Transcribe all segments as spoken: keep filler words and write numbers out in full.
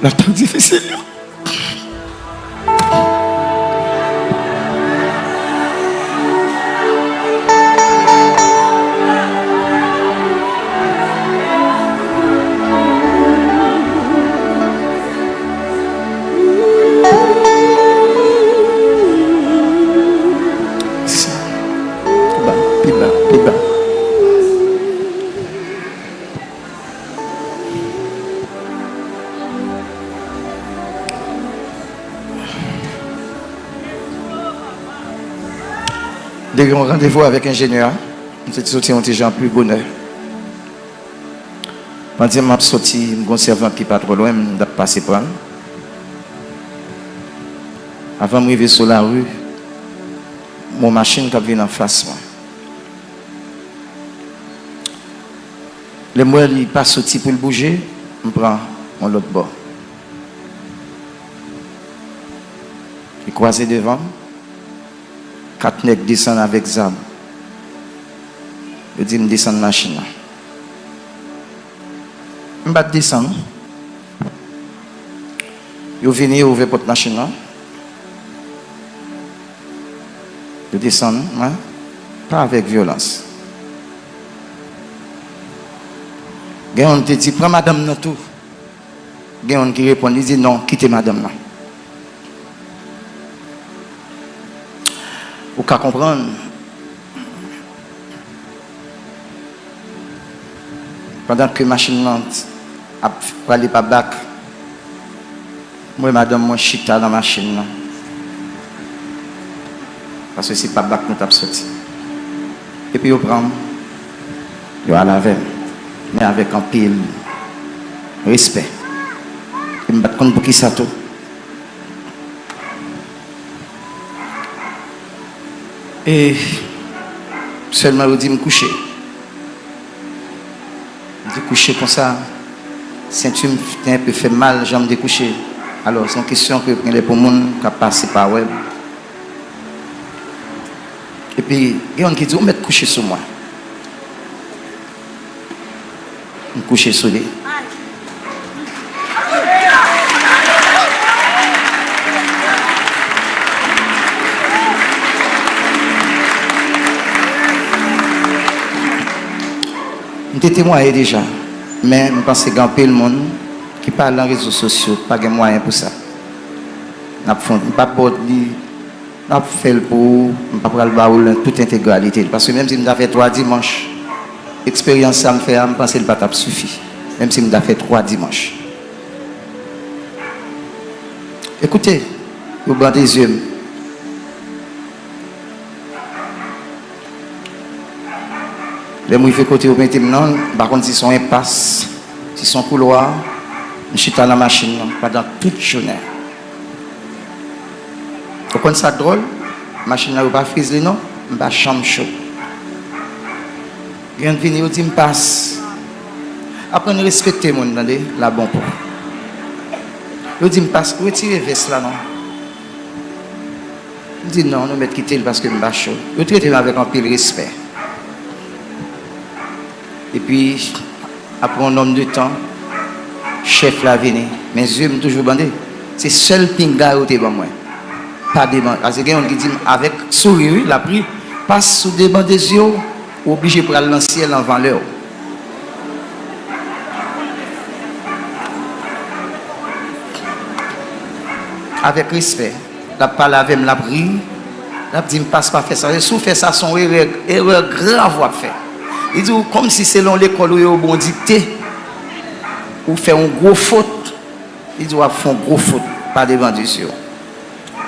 Nan tan difisil yo. Pi ba, pi ba, pi ba. Li te gen yon randevou avèk enjenyè a. M te soti yon ti jan pli bonè. Pandan m ap soti, m gen yon sèvant ki pa twò lwen, m t ap pase pran l. Avan m rive sou lari, m wè yon machin k ap vin anfas mwen. Lè m wè li pa soti pou l bouje, m pran yon lòt bò. Li kwaze devan m, kat nèg desann avèk zam. Yo di m desann machin nan. M pa t desann. Yo vini, yo ouvè pòt machin nan. Yo desann mwen, pa avèk vyolans. Gen youn te di, "Pran madanm nan tou." Gen youn ki reponn, li di, "Non, kite madanm nan." Ou ka konprann. Pandan ke machin nan ap prale pa bak, m wè madanm mwen chita nan machin nan. Paske se pa bak nou t ap soti. Epi yo pran m, yo al avè m. Men avèk anpil respè. E m pa t konn poukisa tou. E sèlman yo di m kouche. M te kouche konsa, senti m te enpe fè m mal jan m te kouche. Alò, se yon kesyon ke genlè pou moun k ap pase pa wè m. Epi, gen youn ki di, "Ou mèt kouche sou mwen." M kouche sou li. M te temwaye deja, men m panse gen anpil moun ki pa nan rezo sosyo, pa gen mwayen pou sa. N ap fè, m p ap ba w li, n ap fè l pou ou, m pa pral ba ou l nan tout entegralite l. Paske menm si m ta fè twa dimanch, eksperyans sa m fè a, m panse l pa t ap sifi. Menm si m ta fè twa dimanch. Ekoute, yo bande zye m. Lè m rive kote yo mete m nan, m pa konn si se yon enpas, si se yon koulwa, m chita nan machin nan pandan tout jounen. Ou konn sa k dwòl? Machin nan yo pa friz li non, m pa janm cho. Gen vini, yo di m pas. Aprann respekte moun, tande, la bon pou. Yo di m pas, retire vès la non. M di non, nou mèt kite l paske m pa cho. Yo trete m avèk anpil respè. Epi, apre yon nonm de tan, chèf la vini. Men zye m toujou bande. Se sèl pinga yo te ban mwen. Pa devan. Paske gen youn ki di m avèk souri, wi, l ap ri, pas sou de bande zye w, ou oblije pral nan syèl anvan lè w. Avèk respè. L ap pale avè m, l ap ri, l ap di m, "Pas, pa fè sa." Si w fè sa, se yon erè, erè grav w ap fè. Li di w, kòmsi se nan yon lekòl ou ye, yo ba w dikte, ou fè yon gwo fot, li di w ap fè yon gwo fot pa devan de zye w.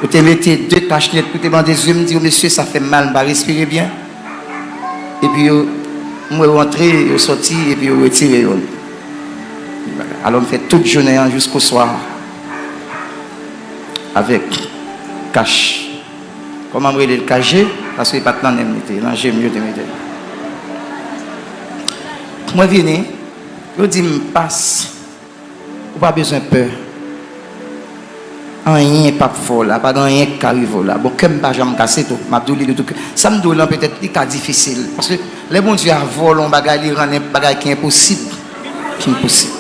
Yo te mete de kachnet pou te bande zye m, m di yo, "Mesye, sa fè m mal, m pa respire byen." Epi yo, m wè yo antre, yo sòti, epi yo retire youn. Alò, m fè tout jounen an jiskoswa. Avèk kach. Kòman m rele l? Kach je? Paske e pa t nan nen m li te, nan je m yo te mete l. Mwen vini, yo di m, "Pas, ou pa bezwen pè. Anyen p ap fè w la, pa gen anyen k ka rive w la." Bon, kè m pa janm kase tou, m ap di w li de tou kè. Sa m di w lan, petèt, li ka difisil. Paske lè Bondye a vòlè yon bagay, li rann yon bagay ki enposib, ki enposib.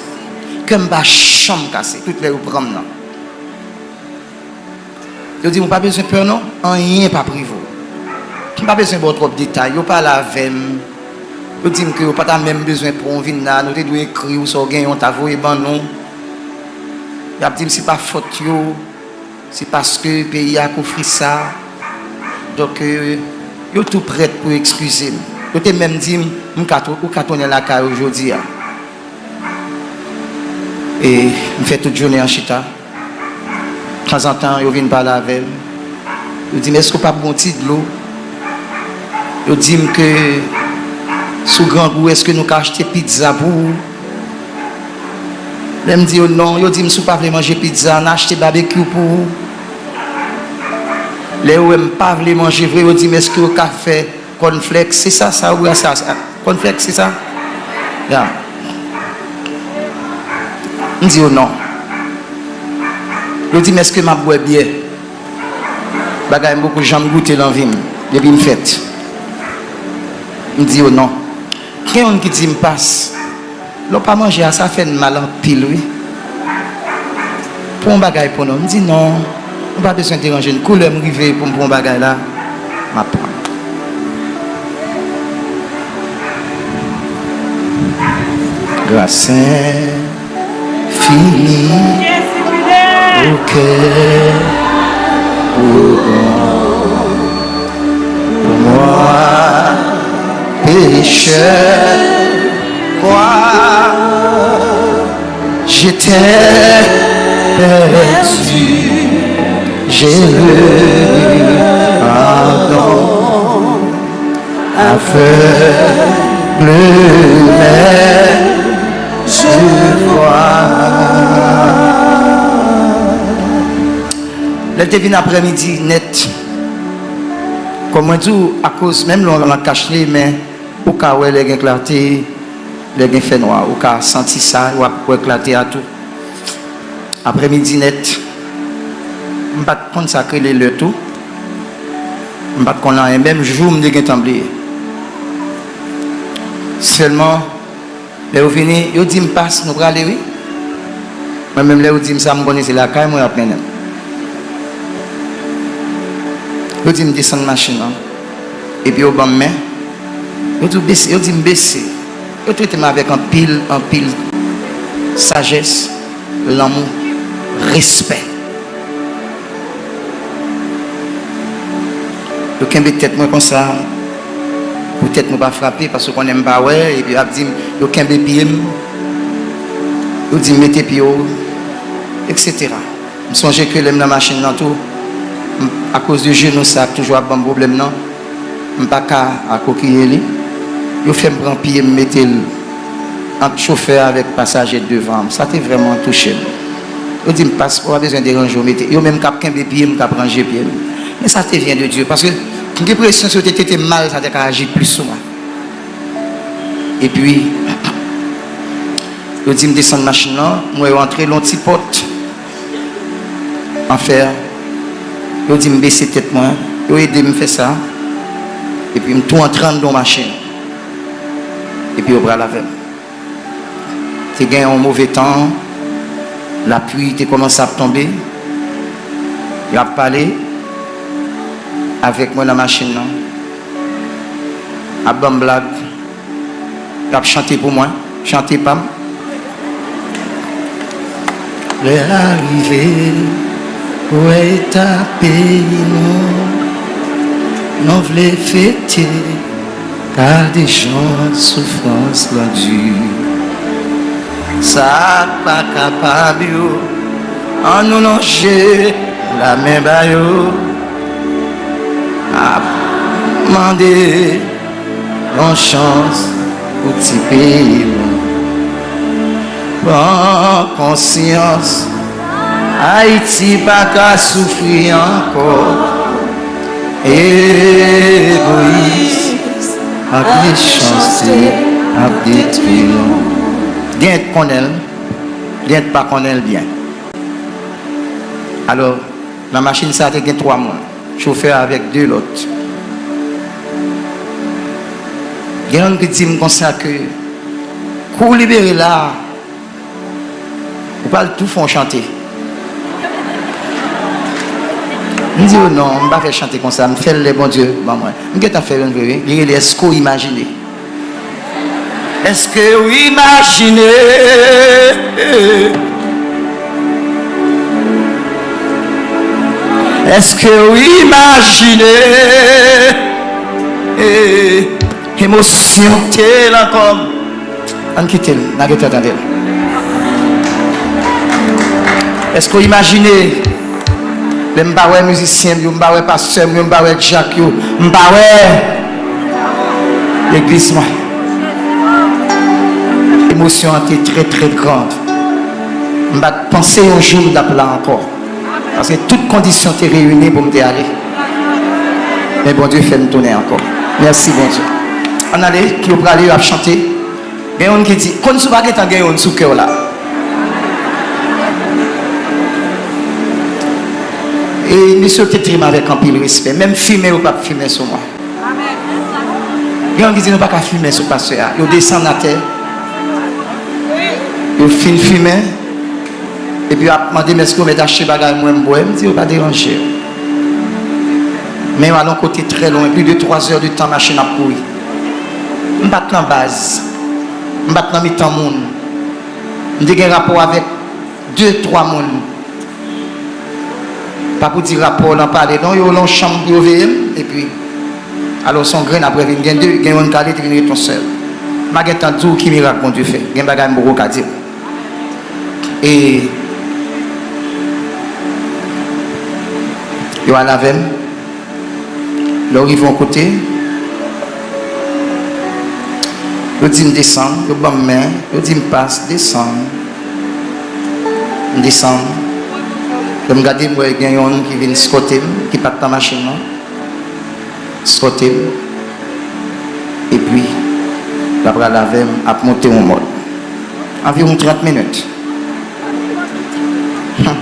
Kè m pa janm kase, tout lè yo pran m nan. Yo di m, "Ou pa bezwen pè non, anyen p ap rive w." M pa bezwen ba w twòp detay, yo pale avè m. Yo di m ke yo pa ta menm bezwen pran w vin la, nou te dwe ekri w sa w genyen, w ta voye ban nou. Y ap di m se pa fòt yo, se paske peyi a k ofri sa. Donk, euh, yo tou prèt pou yo ekskize m. Yo te menm di m, "M ka tou-, ou ka tounen lakay ou jodi a." E m fè tout jounen an chita. Tanzantan, yo vin pale avè m. Yo di m, "Èske w p ap bwè yon ti dlo?" Yo di m ke sou grangou, èske nou ka achte pizza pou ou? Lè m di yo non, yo di m, "Si w pa vle manje pizza, n a achte babekyou pou ou." Lè yo wè m pa vle manje vre, yo di m, "Èske w ka fè kònflèks, se sa, sa ou bwè sa, sa, kònflèks, se sa?" Ya. M di yo non. Yo di m, "Èske m ap bwè byè?" Bagay m poko janm goute nan vi m, depi m fèt. M di yo non. Gen youn ki di m, "Pas, lè w pa manje a, sa fè n mal anpil, wi. Pran yon bagay pou nou." M di, "Non, nou pa bezwen deranje n. Kou lè m rive pou m pran yon bagay la, m ap pran." Gras enfini au cœur, au grand pour moi, pécheur, crois, j'étais perdu, j'ai le pardon. Aveugle, mais je vois. Lè l te vin aprèmidi nèt, kòm mwen di w, akoz menm lè w nan kach li, men ou ka wè lè gen klate, lè gen fènwa, ou ka santi sa, w ap wè klate a tou. Aprèmidi nèt, m pa t konn sa k rele lè tou. M pa t konn anyen. Menm jou m te gentan bliye. Sèlman, lè yo vini, yo di m, "Pas, nou prale, wi." Mwen menm, lè yo di m sa, m konnen se lakay mwen y ap mennen m. Yo di m desann machin nan. Epi yo ban m men. Yo di, "Bese," yo di m, "Bese." Yo trete m avèk anpil, anpil sajès, lanmou, respè. Yo kenbe tèt mwen konsa, pou tèt mwen pa frape, paske yo konnen m pa wè, epi y ap di m, yo kenbe pye m, yo di m, "Mete pye w," etsetera. M sonje ke lè m nan machin nan tou, m, akoz de jenou sa k toujou ap ban m pwoblèm nan, m pa ka akokiye li. Yo fè m pran pye m mete l ant chofè a avèk pasaje devan an. Sa te vrèman touche m. Yo di m, "Pas, ou pa bezwen deranje w, mete." Yo menm k ap kenbe pye m, k ap ranje pye m. Men sa te vyen de Dye, paske m gen enpresyon si yo te trete m mal, sa te ka aji plis sou mwen. Epi, yo di m desann machin nan, m wè yo antre l yon ti pòt an fè. Yo di m bese tèt mwen, yo ede m fè sa. Epi m tou antre anndan yon machin. Epi yo pral avè m. Te gen yon move tan, lapli te kòmanse ap tonbe. Y ap pale avèk mwen nan machin nan. Ap ban m blag. Y ap chante pou mwen, chante pa m. Lè a rive pou wè eta peyi nou, nou vle fete, gade jan soufrans lan di. Sa k pa kapab yo, ann nou lonje lamen ba yo, ap mande yon chans pou ti peyi nou. Pran konsyans, Ayiti pa ka soufri ankò. Egoyis ak mechanste ap detwi nou. Gen k konnen l, gen k pa konnen l byen. Alò, nan machin sa a te gen twa moun, chofè a avèk de lòt. Gen youn ki di m konsa ke kou w libere la a, Ou pral tou fè yon chante. M di yo non, m pa fè chante konsa, m fè l lè Bondye ban mwen. M gentan fè youn vre wi, li rele Èske w imajine? Èske w imajine? Èske w imajine? Emosyon te lan kò m. Ann kite l, n a gentan tande l. Èske w imajine, lè m pa wè mizisyen m yo, m pa wè pastè m yo, m pa wè dyak yo, m pa wè legliz mwen? Emosyon an te trè, trè gran. M pa t panse yon jou m t ap la ankò. Paske tout kondisyon te reyini pou m te ale. Men Bondye fè m tounen ankò. Mèsi Bondye. Ann ale, yo prale, yo ap chante. Gen youn ki di, konn si w pa gentan gen youn sou kè w la. E misye te trete m avèk anpil respè. Menm fimen, yo p ap fimen sou mwen. Gen youn ki di, nou pa ka fimen sou pastè a. Yo desann atè. Yo fin fimen. Epi yo ap mande m, èske yo mèt achte bagay mwen m bwè? M di yo pa deranje yo. Men yo al yon kote trè lwen, plis de twa zè de tan machin ap kouri. M pa t nan baz. M pa t nan mitan moun. M te gen rapò avèk de, twa moun. Pa pou di rapò nan pale, non, yo nan yon chanm pou yo veye m, epi, alò, se yon grenn, apre vin gen de, gen youn k ale, te vin ret yon sèl. M a gentan di w ki mirak Bondye fè. Gen bagay m poko ka di w. E yo al avè m. Lè w rive yon kote, yo di m desann, yo ban m men, yo di m pas, desann. M desann. Lè m gade, m wè gen youn ki vin eskòte m, ki pa t nan machin nan. Eskòte m. Epi, l ap pral avè m, ap monte yon mòn. Anviwon trant minit. Hum.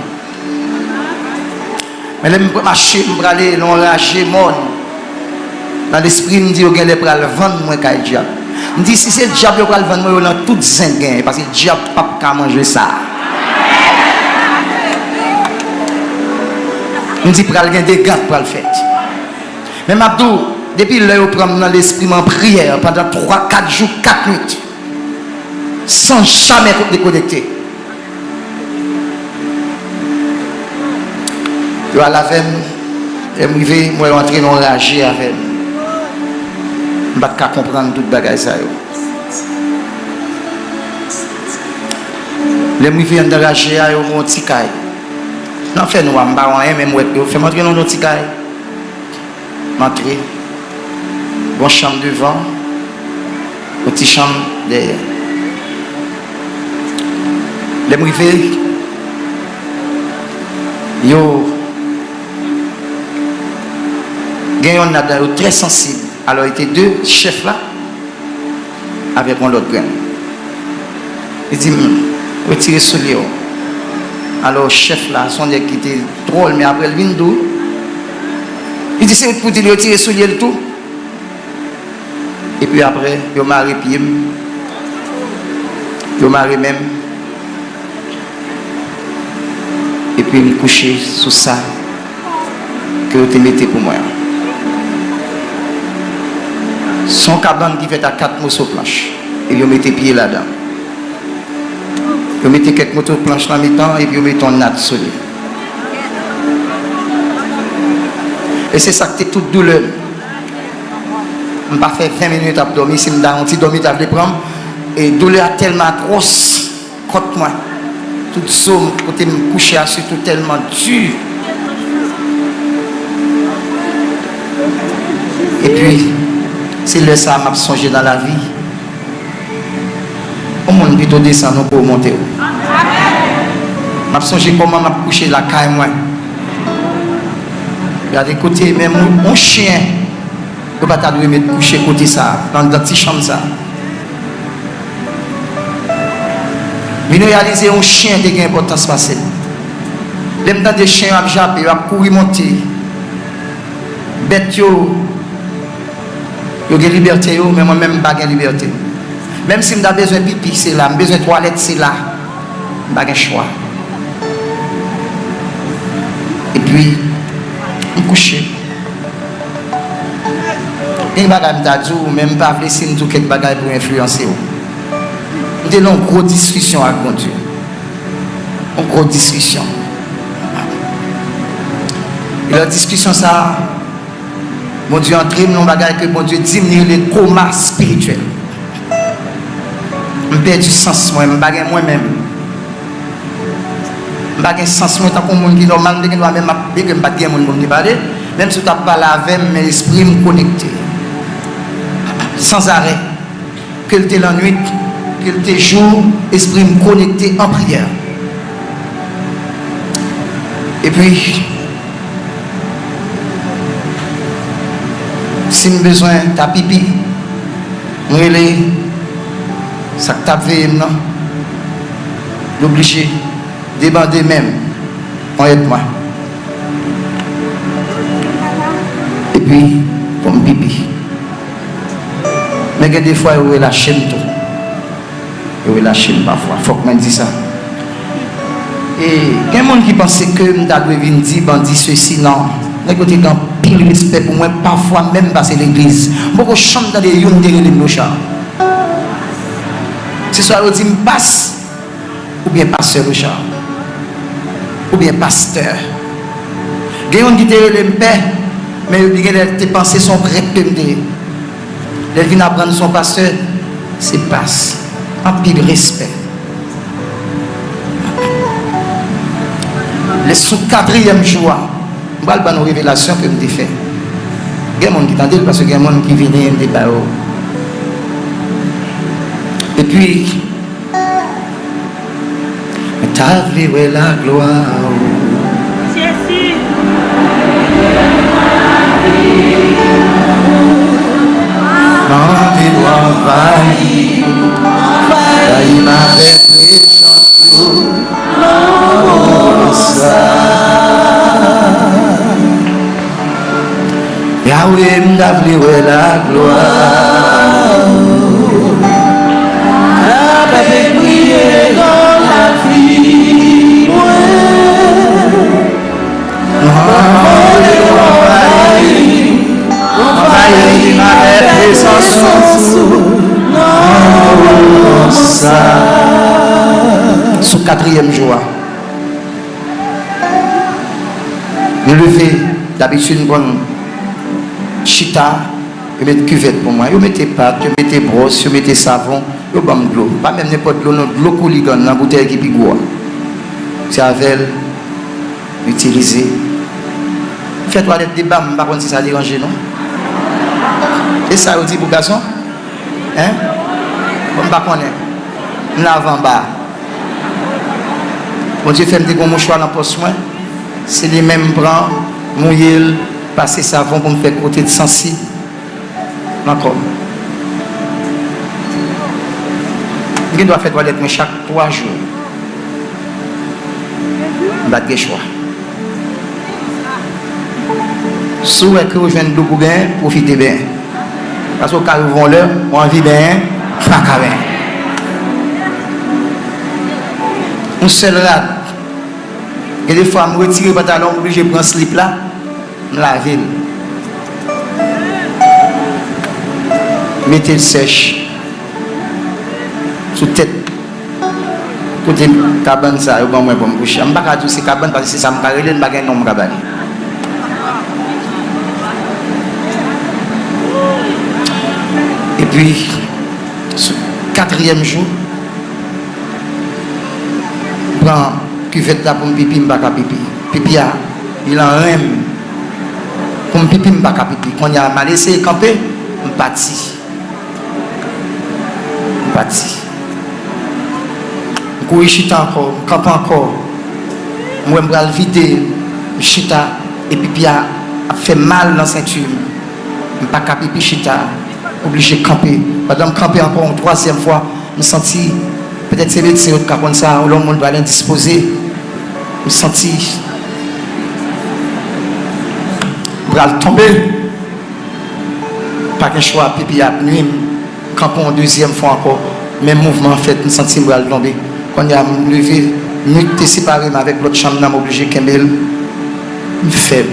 Men lè m mache, m prale nan yon raje mòn. Nan lespri m, m di yo genlè pral vann mwen kay dyab. M di si se dyab yo pral vann mwen, yo nan tout zen genyen, paske dyab p ap ka manje sa. M di pral gen dega k pral fèt. Men m ap di w, depi lè yo pran m nan lespri m an priyè pandan twa, kat jou, kat nwit, san jamè dekonekte. Yo al avè m, lè m rive, m wè yo antre nan yon raje avè m. M pa t ka konprann tout bagay sa yo. Lè m rive anndan raje a, yo gen yon ti kay. Nan fènwa, m pa wè anyen, men m wè yo fè m antre nan yon ti kay. M antre. Gon chanm devan, yon ti chanm dèyè. Lè m rive, yo gen yonn ladan yo trè sansib. Alò, li te de, chèf la avèk yon lòt grenn. Li di m, retire soulye w. Alò, chèf la, se yon nèg ki te dwòl, men apre l vin dou. Li di, se ou ki pou di l retire soulye l tou. Epi apre, yo mare pye m. Yo mare men m. Epi m kouche sou sa ke yo te mete pou mwen an. Se yon kabann ki fèt a kat moso planch. Epi yo mete pye ladan. Yo mete kèk moso planch nan mitan, epi yo mete yon nat sou li. E se sa k te tout doulè m. M pa fè ven minit ap dòmi, si m ta yon ti dòmi, ta vle pran m. E doulè a tèlman atwòs, kòt mwen, tout zo m, kote m kouche a sitou, tèlman di. Epi, se lè sa a m ap sonje nan lavi. Yon moun pito desann ou ke w monte w. M ap sonje kòman m ap kouche lakay mwen. Gade kote menm yon, yon chen, yo pa ta dwe met kouche kote sa a, nan, nan ti chanm sa a. Vin reyalize yon chen te gen enpòtans pase m. Lè m tande chen yo ap jape, yo ap kouri monte. Bèt yo, yo gen libète yo, men mwen menm m pa gen libète. Menm si m ta bezwen pipi, se la. M bezwen twalèt, se la. M pa gen chwa. Epi, m kouche. Gen bagay m ta di w, men m pa vle si m di w kèk bagay pou enfliyanse w. M te nan yon gwo diskisyon ak Bondye. Yon gwo diskisyon. E lè diskisyon sa a, Bondye antre m nan yon bagay ke Bondye di m, li rele koma espirityèl. M pèdi sans mwen, m pa gen mwen menm. M pa gen sans mwen tankou moun ki nòmal, m te gen dwa menm ap byen ke m pa t gen moun pou m te pale. Menm si w t ap pale avè m, men lespri m konekte. Sanzarè. Ke l te lannwit, ke l te jou, espri m konekte an priyè. Epi, si m bezwen ta pipi, m rele sa k t ap veye m nan. L oblije debande men m, ponyèt mwen. Epi, pou m pipi. Men gen de fwa, yo relache m tou. Yo relache m pafwa. Fòk mwen di sa. E gen moun ki panse ke m ta dwe vin di bandi sesi, non. Nèg yo te gen anpil respè pou mwen, pafwa menm pase legliz. M poko janm tande youn te rele m Lochard. Se swa yo di m pas, oubyen pastè Lochard, oubyen pastè. Gen youn ki te rele m pè, men yo gen lè te panse se yon prèt ke m te ye. Lè l vin aprann se yon pastè, se pas. Anpil respè. Lè sou katriyèm jou a, m pral ban nou revelasyon ke m te fè. Gen moun ki tande l, paske gen moun ki vini, m te ba yo. Epi, mwen ta vle wè laglwa ou. Jezi. Mande w anvayi, anvayi m avèk prezans ou. Non sa. Yahweh, m ta vle wè laglwa ou. K ap briye nan lavi mwen. Mande w anvayi, anvayi m avèk prezans ou. Non sa. Sou katriyèm jou a. Yo leve, dabitid m konn chita, yo met kivèt pou mwen. Yo mete pat, yo mete bwòs, yo mete savon, yo ban m dlo. Pa menm nenpòt dlo, non, dlo Kouligann nan boutèy ki pi gwo a. Se avè l m itilize. M fè twalèt deba m, m pa konn si sa deranje nou. E sa yo di pou gason? Hein? Bon, m pa konnen. M lave anba. Bondye fè m te gen yon mouchwa nan pòch mwen. Se li menm m pran, mouye l, pase savon pou m fè kote t sansi nan kò m. M gen dwa fè twalèt mwen chak twa jou. M pa t gen chwa. Si w wè ke w jwenn dlo pou benyen, pwofite benyen. Paske w ka rive yon lè, w anvi benyen, w pa ka benyen. Yon sèl rad. Gen de fwa, m retire pantalon, m oblije pran slip la, m lave l. Mete l sèch sou tèt. Kote kabann sa yo ban mwen pou m kouche a? M pa ka di w se kabann, paske se sa m ka rele l, m pa gen non m ka ba li. Epi, sou katriyèm jou, m pran kivèt la pou m pipi, m pa ka pipi. Pipi a, li nan ren m. Pou m pipi, m pa ka pipi. Kounye a, m al eseye kanpe, m pati. M pati. M kouri chita ankò, m kanpe ankò. M wè m pral vide, m chita, e pipi a ap fè mal nan senti m. M pa ka pipi chita, oblije kanpe. Pandan m kanpe ankò yon twazyèm fwa, m santi, petèt se medsen yo t ka konn sa, yon lòt moun pral endispoze. M santi m pral tonbe. Pa gen chwa, pipi a ap nwi m. Kanpe yon dezyèm fwa ankò, menm mouvman an fèt, m santi m pral tonbe. Kounye a, m leve, mi te separe m avèk lòt chanm nan, m oblije kenbe l. M fèb.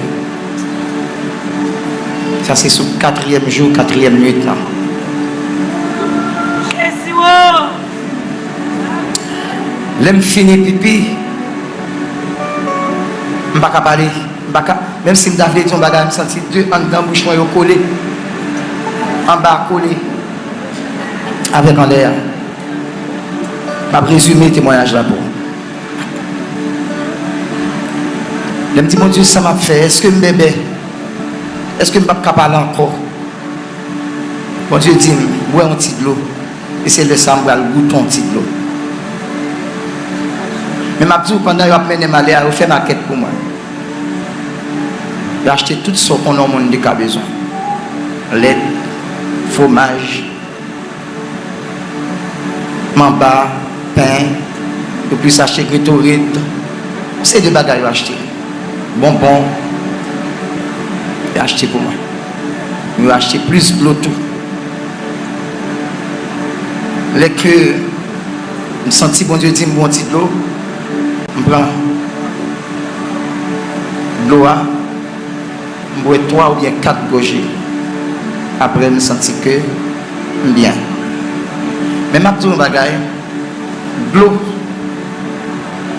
Sa se sou katriyèm jou, katriyèm nuit lan. Lè m fini pipi, m pa ka pale. M pa ka, menm si m ta vle di yon bagay, m santi de anndan bouch mwen yo kole. Anba kole avèk anlè a. M ap rezime temwayaj la pou ou. Lè m di Bondye sa m ap fè, èske m bèbè? Èske m p ap ka pale ankò? Bondye di m, bwè yon ti dlo. E se lè sa a m pral goute yon ti dlo. Men m ap di w, pandan yo ap mennen m ale a, yo fè makèt pou mwen. Yo achte tout sa w konnen yon moun li ka bezwen. Lèt, fwomaj, manba, pen, yo plis achte Gatorade. Se de bagay yo achte. Bonbon, yo achte pou mwen. Yo achte plis dlo tou. Lè ke m santi Bondye di m bwè yon ti dlo, m pran dlo a, m bwè twa oubyen kat gòje. Apre, m santi ke m byen. Men m ap di w yon bagay, dlo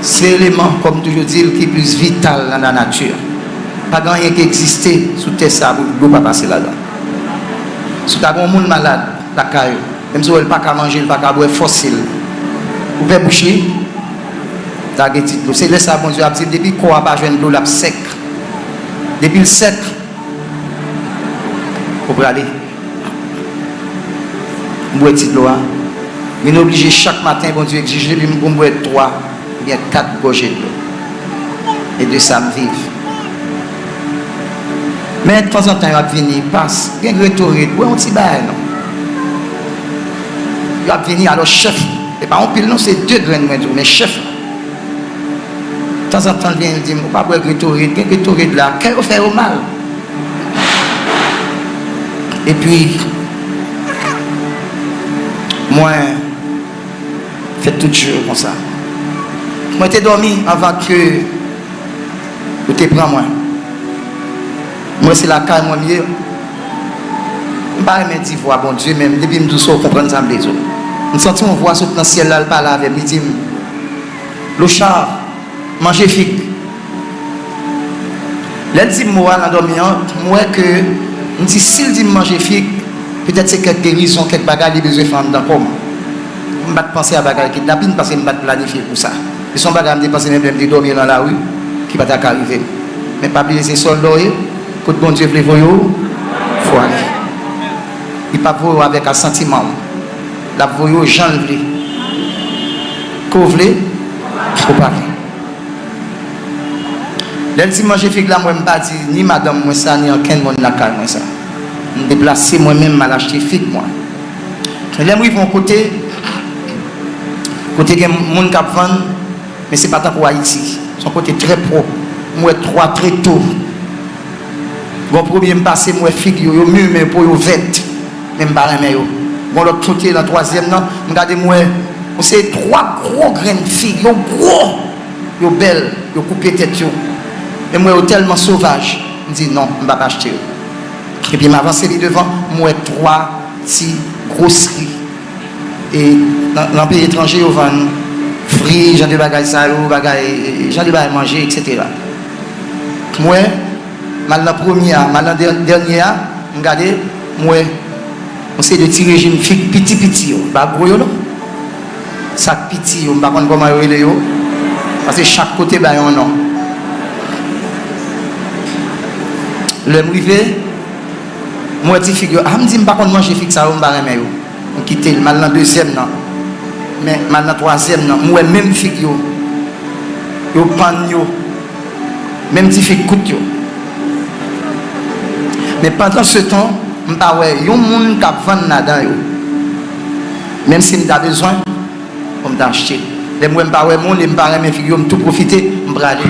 se eleman, kòm m toujou di l, ki plis vital nan lanati. Pa gen anyen ki egziste sou tè sa a pou dlo pa pase ladan. Si w ta gen yon moun malad lakay ou, menm si w wè l pa ka manje, l pa ka bwè, fòse l. Ouvè bouch li, lage ti dlo. Se lè sa a Bondye ap di l, depi kò a pa jwenn dlo, l ap sèk. Depi l sèk, ou prale. M bwè ti dlo a. Vin oblije chak maten, Bondye egzije li m pou m bwè twa oubyen kat gòje dlo. E de sa m viv. Men tanzantan yo ap vini, pas, gen Gatorade, bwè yon ti bagay non. Yo ap vini, alò chèf, e pa yon pil non, se de grenn mwen di w, men chèf la. Tanzantan l vini, l di m, ou pa bwè Gatorade, gen Gatorade la, kè yo fè yo mal. Epi, mwen fè tout jou konsa. Mwen te dòmi anvan ke ou te pran mwen. Mwen se lakay mwen m ye. M pa renmen di vwa Bondye, men depi m di w sa, w konprann sa m vle di w. M santi yon vwa sot nan syèl la, l pale avè m, li di m, Lochard, manje fig. Lè l di m mo a nan dòmi an, m wè ke, m di si l di m manje fig, petèt se kèk gerizon, kèk bagay li bezwen fè anndan kò m. M pa t panse a bagay kidnapin paske m pa t planifye pou sa. Se yon bagay m te panse menm lè m te dòmi nan lari ki pa ta ka rive m. Men pa bliye se sòlda w ye, kot Bondye vle voye w, fò ale. Li p ap voye w avèk asantiman w. L ap voye w jan l vle. Ke w vle, ke w pa vle. Lè l di m manje fig la, mwen m pa di ni madanm mwen sa, ni ankenn moun lakay mwen sa. M deplase mwen menm, m al achte fig mwen. Lè m rive yon kote, kote gen moun k ap vann, men se pa tankou Ayiti. Se yon kote trè pwòp. M wè twa treto. Gon premye m pase, m wè fig yo, yo mi, men po yo vèt. Men m pa renmen yo. Gon lòt kote, nan twazyèm nan, m gade m wè yon seri twa gwo grenn fig, yo gwo, yo bèl, yo koupe tèt yo. Men m wè yo tèlman sovaj, m di non, m p ap achte yo. Epi m avanse pi devan, m wè twa ti gwosri. E nan, nan peyi etranje, yo vann fri, jan de bagay sa yo, bagay, jan de bagay manje, etsetera. M wè, m al nan premye a, m al nan dè-, dènye a, m gade, m wè yon seri de ti rejim fig piti piti yo, pa gwo yo non. Sa k piti yo, m pa konn kòman yo rele yo, paske chak kote bay yon non. Lè m rive, m wè ti fig yo, a, m di m pa konn manje fig sa yo, m pa renmen yo. M kite l, m al nan dezyèm nan. Men, m al nan twazyèm nan. M wè menm fig yo. Yo pann yo. Menm ti fig kout yo. Men pandansetan, m pa wè yon moun k ap vann ladan yo. Menm si m ta bezwen, pou m ta achte. Lè m wè m pa wè moun e m pa renmen fig yo, m tou pwofite, m prale.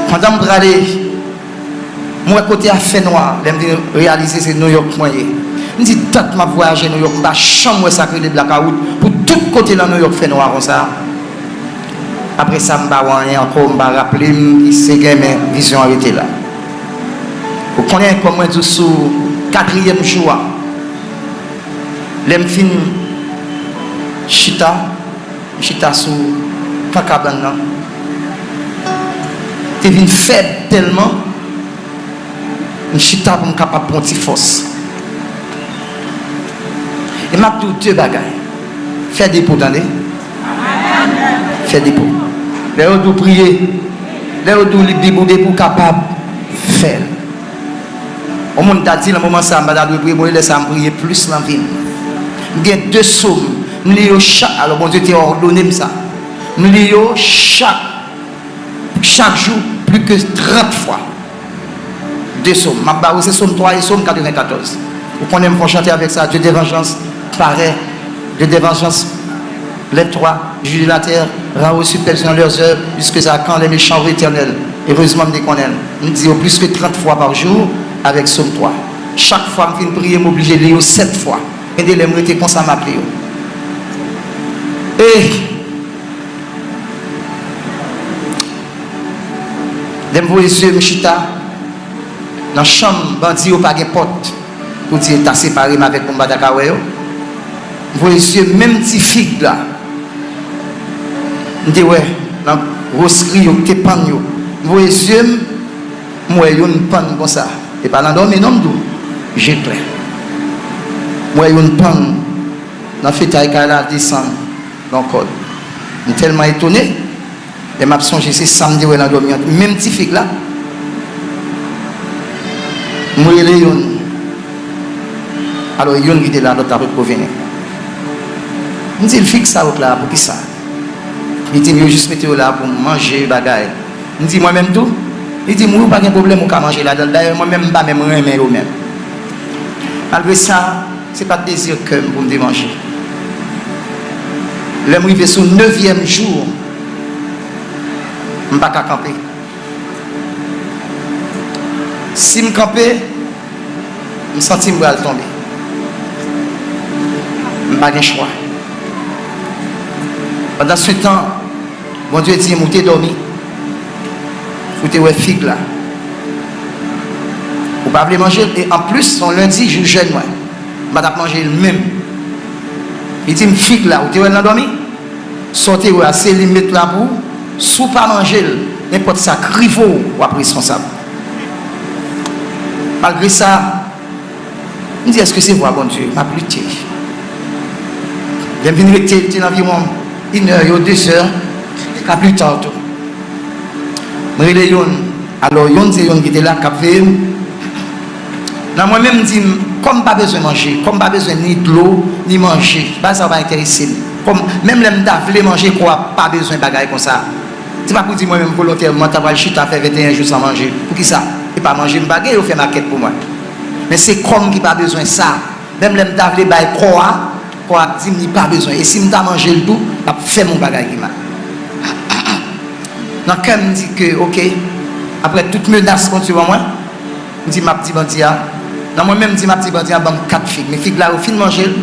Pandan m prale, m wè kote a fè nwa, lè m vin reyalize se Nouyòk mwen ye. M di, dat m ap vwayaje Nouyòk, m pa janm wè sa k rele blakawout pou tout Tout kote nan Nouyòk fè nwa konsa. Apre sa, m pa wè anyen ankò, m pa raple m ki se gen, men vizyon an rete la. Ou konnen, kòm mwen di w, sou katriyèm jou a, lè m fin chita, m chita sou kan kabann nan, te vin fèb tèlman, m chita pou m kapab pran ti fòs. E m ap di w de bagay. Fè depo, tande. Fè depo. Lè yo di w priye, lè yo di w li Bib ou depi w kapab, fè l. Yon moun ta di nan moman sa a, m pa ta dwe priye, bon, e lè sa a, m priye plis nan vi m. M gen de sòm, m li yo chak, alò Bondye te òdone m sa. M li yo chak, chak jou, plis ke trant fwa. De sòm. M ap ba ou, se sòm twa e sòm katrevenkatòz. Ou konnen m fè yon chante avèk sa, Dieu de vengeance paraît, Dieu de vengeance, lève-toi, juge la terre, rends aux cieux leurs œuvres, puisque à quand les méchants, ô Éternel? Erezman, m te konnen l. M di yo plis ke trant fwa pa jou avèk sòm twa. Chak fwa m fin priye, m oblije li yo sèt fwa. Gen de lè m rete konsa, m ap li yo. E lè m voye zye m chita nan chanm bandi yo, pa gen pòt, pou di ta separe m avèk moun m pa ta ka wè yo. M voye zye m, menm ti fig la m te wè nan gwosri yo k te pann yo. M voye zye m, m wè youn pann konsa. E pa nan dòmi non, m di w, je klè. M wè youn pann nan fetay kay la, desann nan kòd. M tèlman etone, lè m ap sonje se sa m te wè nan dòmi an, menm ti fig la. M rele youn. Alò, youn ki te la, lòt la potko vini. M di l, "Fig sa yo k la, poukisa?" Li di m, "Yo jis mete yo la pou m manje, bagay." M di, "Mwen menm tou?" Li di m, "Wi, ou pa gen pwoblèm, ou ka manje ladan l. Dayè, mwen menm, m pa menm renmen yo menm." Malgre sa, se pa t dezi kè m pou m te manje. Lè m rive sou nevyèm jou, m pa ka kanpe. Si m kanpe, m santi m pral tonbe. M pa gen chwa. Pandan se tan, Bondye di m, "Ou te dòmi. Ou te wè fig la. Ou pa vle manje l. E anplis, se yon lendi, jou jèn mwen. M pa t ap manje l menm." Li di m, "Fig la, ou te wè l nan dòmi? Sa w te wè a, se li m met la pou ou. Si w pa manje l, nenpòt sa k rive w, w ap responsab." Malgre sa, m di, "Èske se vwa Bondye?" M ap lite. Lè m vin rete, li te nan anviwon inè, de zè, ka pita tou. M rele youn. Alò, youn se youn ki te la, k ap veye m. Nan mwen menm, m di m, kòm m pa bezwen manje, kòm m pa bezwen ni dlo, ni manje, bagay sa yo pa enterese m. Kòm, menm lè m ta vle manje, kò a pa bezwen bagay konsa. Se pa pou di mwen menm volontèman ta pral chita fè venteyen jou san manje. Poukisa? E pa manje m pa gen, yo fè makèt pou mwen. Men se kò m ki pa bezwen sa. Menm lè m ta vle bay kò a, kò a ap di m li pa bezwen. E si m ta manje l tou, l ap fè m yon bagay ki mal. Nan kè m, m di ke, oke, apre tout menas Bondye ban mwen, m di m ap di bandi a. Nan mwen menm, m di m ap di bandi a, "Ban m kat fig." Men fig la, yo fin manje l,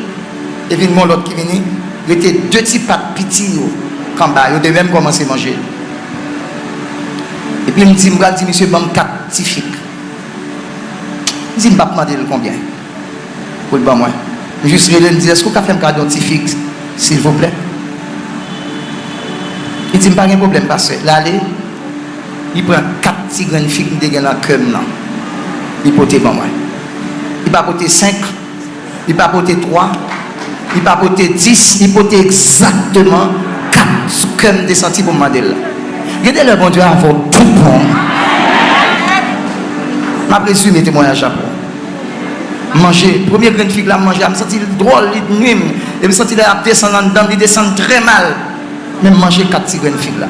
e vin gon lòt ki vini, rete de ti pat piti yo k anba, yo te menm kòmanse manje l. Epi m di, m pral di misye, "Ban m kat ti fig." M di, "M p ap mande l konbyen pou l ban mwen." M jis rele l, m di, "Èske w ka fè m kado yon ti fig, silvouplè?" Li di m, "Pa gen pwoblèm, pastè." L ale, li pran kat ti grenn fig m te gen nan kè m nan, li pote ban mwen. Li pa pote senk, li pa pote twa, li pa pote dis, li pote egzakteman kat sou kè m te santi pou m mande l la. Gen de lè Bondye avè w tout bon. M ap rezime temwayaj la pou ou. M manje, premye grenn fig la m manje a, m santi l dwòl, li nwi m. E m santi lè l ap desann anndan m, li desann trè mal. Men m manje kat ti grenn fig la.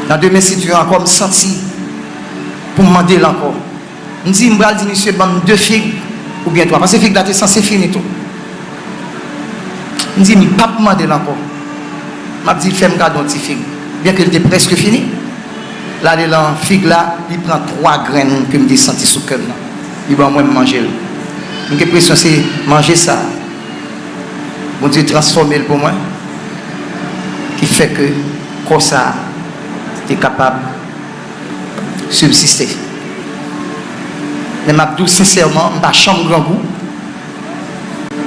Nan demen, si Dye ankò, m santi pou m mande l ankò. M di, "M pral di misye ban m de fig oubyen twa." Paske fig la te sanse fini tou. M di, "M p ap mande l ankò." M ap di l fè m kado yon ti fig. Byenke l te prèske fini, l ale nan fig la, li pran twa grenn ke m te santi sou kè m nan. Li ban mwen, m manje l. M gen enpresyon se manje sa a Bondye transfòme l pou mwen, ki fè ke kò sa a te kapab sibsiste. Men m ap di w sensèman, m pa janm grangou,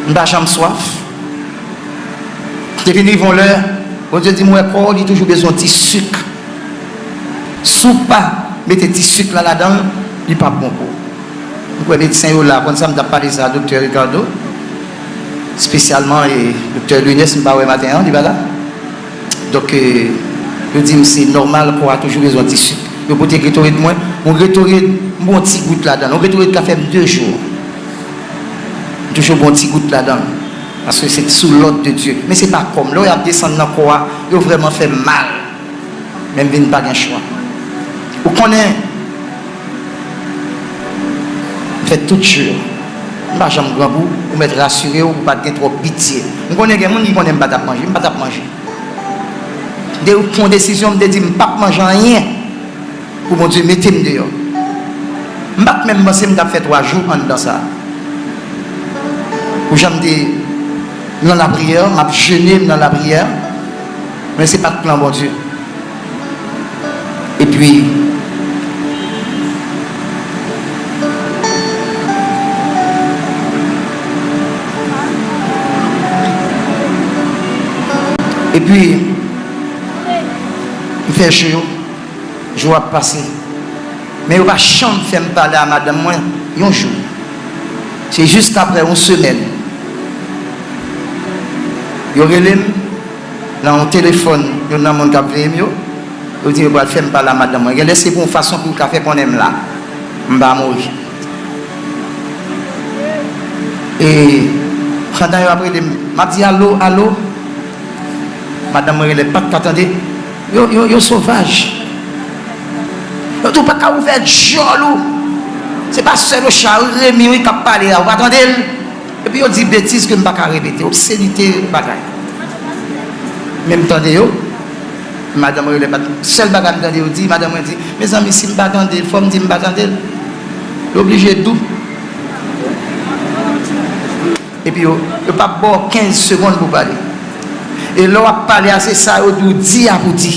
m pa janm swaf. Te vin rive yon lè, Bondye di m, "Wè, kò w, li toujou bezwen yon ti sik. Si w pa mete ti sik la ladan l, li p ap bon pou ou." M kwè medsen yo la, konn sa m t ap pale sa a Doktè Ricardo, espesyalman, e, Doktè Lunes, m pa wè maten an, li pa la. Donk, e, yo di m se nòmal, kò a toujou bezwen ti sik. Yo pote Gatorade mwen, yon Gatorade, m pran yon ti gout ladan l. Yon Gatorade ka fè m de jou. M toujou pran yon ti gout ladan l. Paske se sou lòd de Dye. Men se pa kò m. Lè y ap desann nan kò a, yo vrèman fè m mal. Men m vin pa gen chwa. Ou konnen, m fè tout jou. M pa janm grangou, ou mèt rasire w, ou pa t gen twòp pitye. M konnen gen moun ki konnen m pa t ap manje, m pa t ap manje. M te pran desizyon, m te di m p ap manje anyen pou Bondye mete m deyò. M pa t menm panse m t ap fè twa jou anndan sa. Pou jan m te nan lapriyè, m ap jene, m nan lapriyè, men se pa t plan Bondye. Epi, epi, m fè jou, jou ap pase. Men yo pa janm fè m pale a madanm mwen yon jou. Se jiskaprè yon semèn, yo rele m nan yon telefòn, youn nan moun k ap veye m yo, yo di yo pral fè m pale a madanm mwen. Genlè se pou yon fason pou yo ka fè konnen m la, m pa mouri. E pandan yo ap rele m, m ap di, "Alo, alo." Madanm mwen rele, pa t ka tande. Yo, yo, yo sovaj. Yo di w pa ka ouvè djòl ou. Se pastè Lochard, Remi, wi, k ap pale a, ou pa tande l? Epi yo di betiz ke m pa ka repete, obsenite bagay. Men m tande yo, madanm rele pa t, sèl bagay m tande yo di, madanm mwen di, "Mezanmi, si m pa tande l, fò m di m pa tande l." Yo oblije dou. Epi yo, yo p ap ba w kenz segonn pou w pale. E lè w ap pale a, se sa yo di w di a pou di.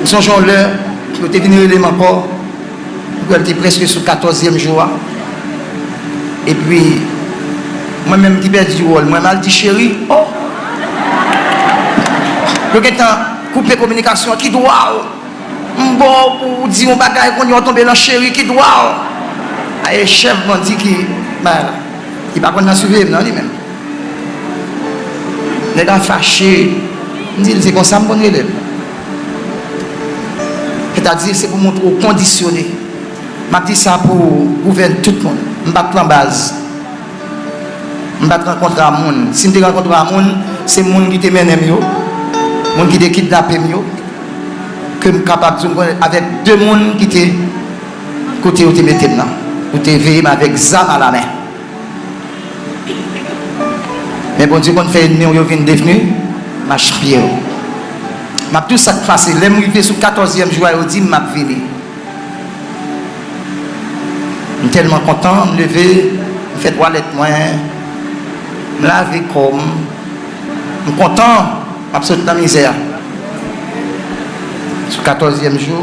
M sonje yon lè, yo te vin rele m ankò, m kwè l te prèske sou katòzyèm jou a. Epi, mwen menm ki pèdi wòl, mwen m al di cheri, oh! Yo gentan koupe kominikasyon an, ki dwa w? M ba w pou w di yon bagay, kounye a w tonbe nan cheri, ki dwa w? Aye, chèf bandi ki bay la. Li pa konn nan siveye m nan li menm. Nèg la fache. M di l, se konsa m konn rele l. Sètadi, se pou montre w kondisyone. M ap di sa pou gouvèn tout moun. M pa t lan baz. M pa t rankontre a moun. Si m te rankontre a moun, se moun ki te mennen m yo, moun ki te kidnape m yo, ke m kapab di w, m konnen avèk de moun ki te kote yo te mete m nan, pou te veye m avèk zam alamen. Men Bondye konn fè ènmi w yo vin devni machpye w. M ap di w sa k pase. Lè m rive sou katòzyèm jou a, yo di m m ap vini. M tèlman kontan, m leve, m fè twalèt mwen, m lave kò m, m kontan, m ap sot nan mizè a. Sou katòzyèm jou,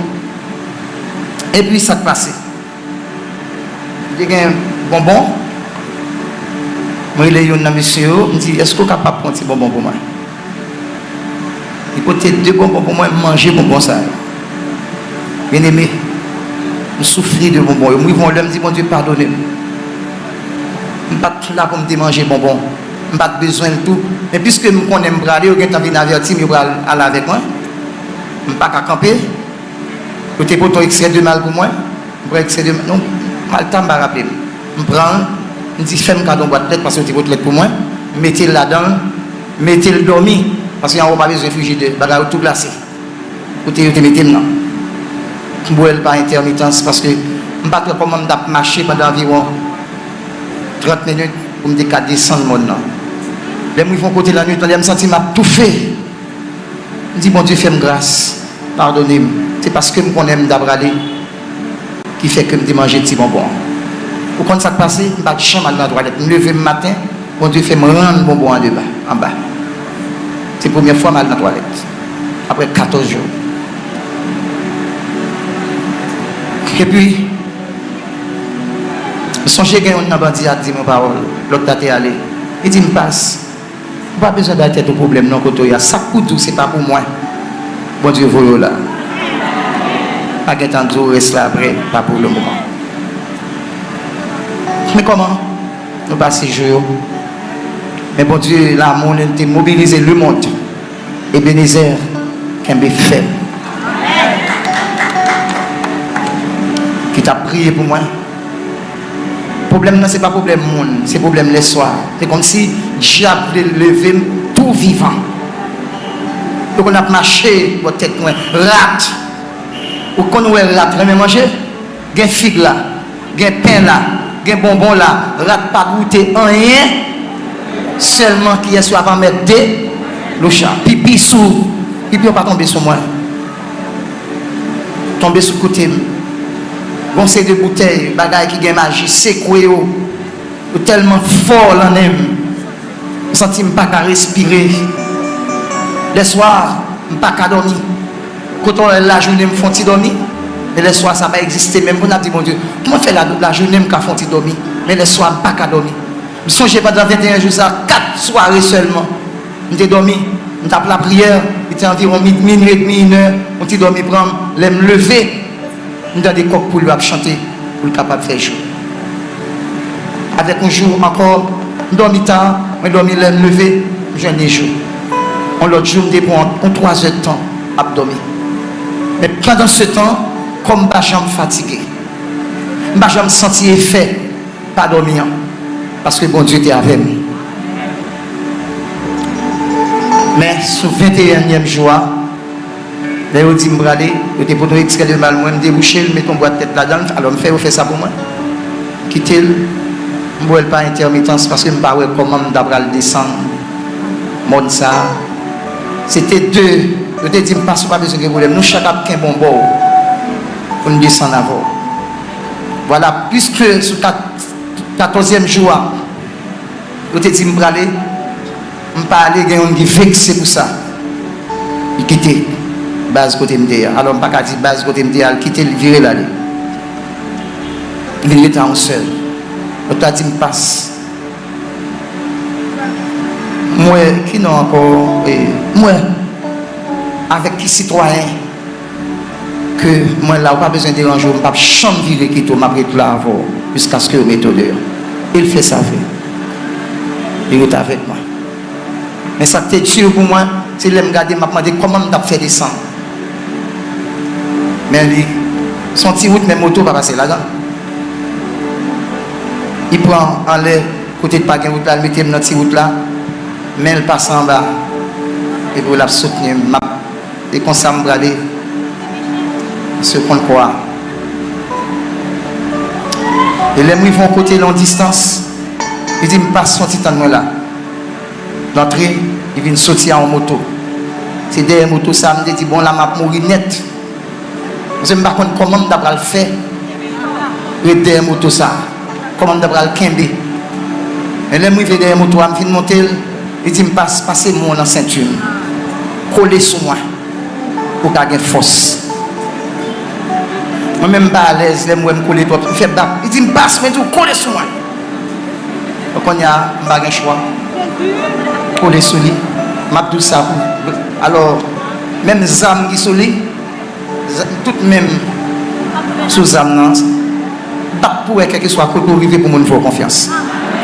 epi sa k pase? M te gen bonbon, m rele youn nan mesye yo, m di, "Èske w kapab pran ti bonbon pou mwen?" Li pote de bonbon pou mwen, m manje bonbon sa yo. Byeneme, m soufri de bonbon yo. M rive yon lè, m di, "Bondye, padone m. M pa t la pou m te manje bonbon. M pa t bezwen l tou. Men piske m konnen m prale, yo gentan vin avèti m, yo pral ale avèk mwen. M pa ka kanpe." Yo te pote yon ekstrè de mal pou mwen. M pran ekstrè de, non, malta, m pa raple m. M pran l, m di, "Fè m kado yon bwat lèt," paske yo te pot lèt pou mwen. M mete l ladan l, mete l dòmi, paske anwo pa bezwen frijidè, bagay yo tou glase. Kote yo te mete m nan. M bwè l pa entèmitans, paske m pa t wè kòman m t ap mache pandan anviwon trant minit pou m te ka desann mòn nan. Lè m rive yon kote lannwit, yon lè m santi m ap toufe. M di, "Bondye, fè m gras, padone m. Se paske m konnen m ta prale ki fè ke m te manje ti bonbon an." Ou konn sa k pase? M pa t janm al nan twalèt. M leve m maten, Bondye fè m rann bonbon an deba, anba. Se premyè fwa m al nan twalèt. Apre katòz jou. Epi, m sonje gen youn nan bandi a di m yon pawòl. Lòt la te ale. Li di m, "Pas, ou pa bezwen bay tèt ou pwoblèm non kote w ye a. Sa k pou di w se pa pou mwen. Bondye voye w la. Pa gentan di w rès la apre, pa pou le moman." Men kòman? Nou pase jou yo. Men Bondye, lanmou li, te mobilize lemonn. Ebenezer, kenbe fèm. Ki t ap priye pou mwen. Pwoblèm nan, se pa pwoblèm moun, se pwoblèm lèswa. Se kòmsi dyab vle leve m tou vivan. Yo konn ap mache bò tèt mwen. Rat. Ou konn wè rat renmen manje? Gen fig la, gen pen la, gen bonbon la, rat pa goute anyen, sèlman kiyès yo ap anmède? Loucha. Pipi sou, pipi yo pa tonbe sou mwen. Tonbe sou kote m. Gon seri de boutèy, bagay ki gen maji, sekwe yo. Yo tèlman fò lan nen m. M santi m pa ka respire. Lèswa, m pa ka dòmi. Kote w wè lajounen m fè yon ti dòmi, men lèswa sa pa egziste menm. Pou n ap di, "Bondye, kòman fè la, lajounen m ka fè yon ti dòmi, men lèswa m pa ka dòmi?" M sonje pandan venteyen jou sa, kat sware sèlman, m te dòmi, m t ap lapriyè, li te anviwon mi-, minui edmi, inè, yon ti dòmi pran m. Lè m leve, m tande kòk poul yo ap chante pou l kapab fè jou. Avèk yon jou ankò, m dòmi ta, mwen dòmi, lè m leve, m jwenn li jou. Yon lòt jou, m te pran yon twazè tan ap dòmi. Men pandan se tan, kò m pa janm fatige. M pa janm santi efè pa dòmi an, paske Bondye te avè m. Men sou venteyenyèm jou a, lè yo di m prale, yo te pote yon ekstrè de mal mwen, m debouche l, m met yon bwat tèt ladan l, alò m fè yo fè sa pou mwen. Kite l, m bwè l pa entèmitans, paske m pa wè kòman m ta pral desann mòn sa a. Se te de, yo te di m, "Pas, ou pa bezwen gen pwoblèm, nou chak ap kenbe yon bò pou n desann avè w." Vwala, pliske sou kat-, katòzyèm jou a, yo te di m prale, m pa ale, gen youn ki vekse pou sa. Li kite baz kote m te ye a. Alò, m pa ka di baz kote m te ye a, l kite, l vire l ale. M vin rete a yon sèl. Lòt la di m, "Pas." M wè, ki non ankò? E, m wè avèk ki sitwayen ke mwen la, ou pa bezwen deranje w, m p ap janm vire kite w, m ap ret la avè w jiskaske yo mete w deyò. E l fè sa vre. Li ret avèk mwen. Men sa k te di pou mwen, se lè m gade, m ap mande kòman m t ap fè desann. Men li, se yon ti wout, men moto pa pase ladan. Li pran anlè, kote k pa gen wout la, li mete m nan ti wout la, men l pase anba, epi l ap soutni m. M ap E konsa m prale, misye konn kwa. E lè m rive yon kote, yon distans, li di m, "Pas, yon ti tann mwen la." L antre, li vin soti a yon moto. Se dèyè moto sa a, m te di, "Bon, la m ap mouri nèt." Paske m pa konn kòman m ta pral fè ret dèyè moto sa a. Kòman m ta pral kenbe? Men lè m rive dèyè moto a, m fin monte l, li di m, "Pas, pase men w nan senti m. Kole sou mwen pou w ka gen fòs." Mwen menm m pa alèz, lè m wè m kole twòp, m fè bak. Li di m, "Pas, mwen di w kole sou mwen." Donk kounye a, m pa gen chwa. Kole sou li. M ap di w sa pou, alò, menm zam ki sou li, Z-, tout men m sou zam nan, bat pou wè kèlkeswa kote w rive pou moun fè w konfyans.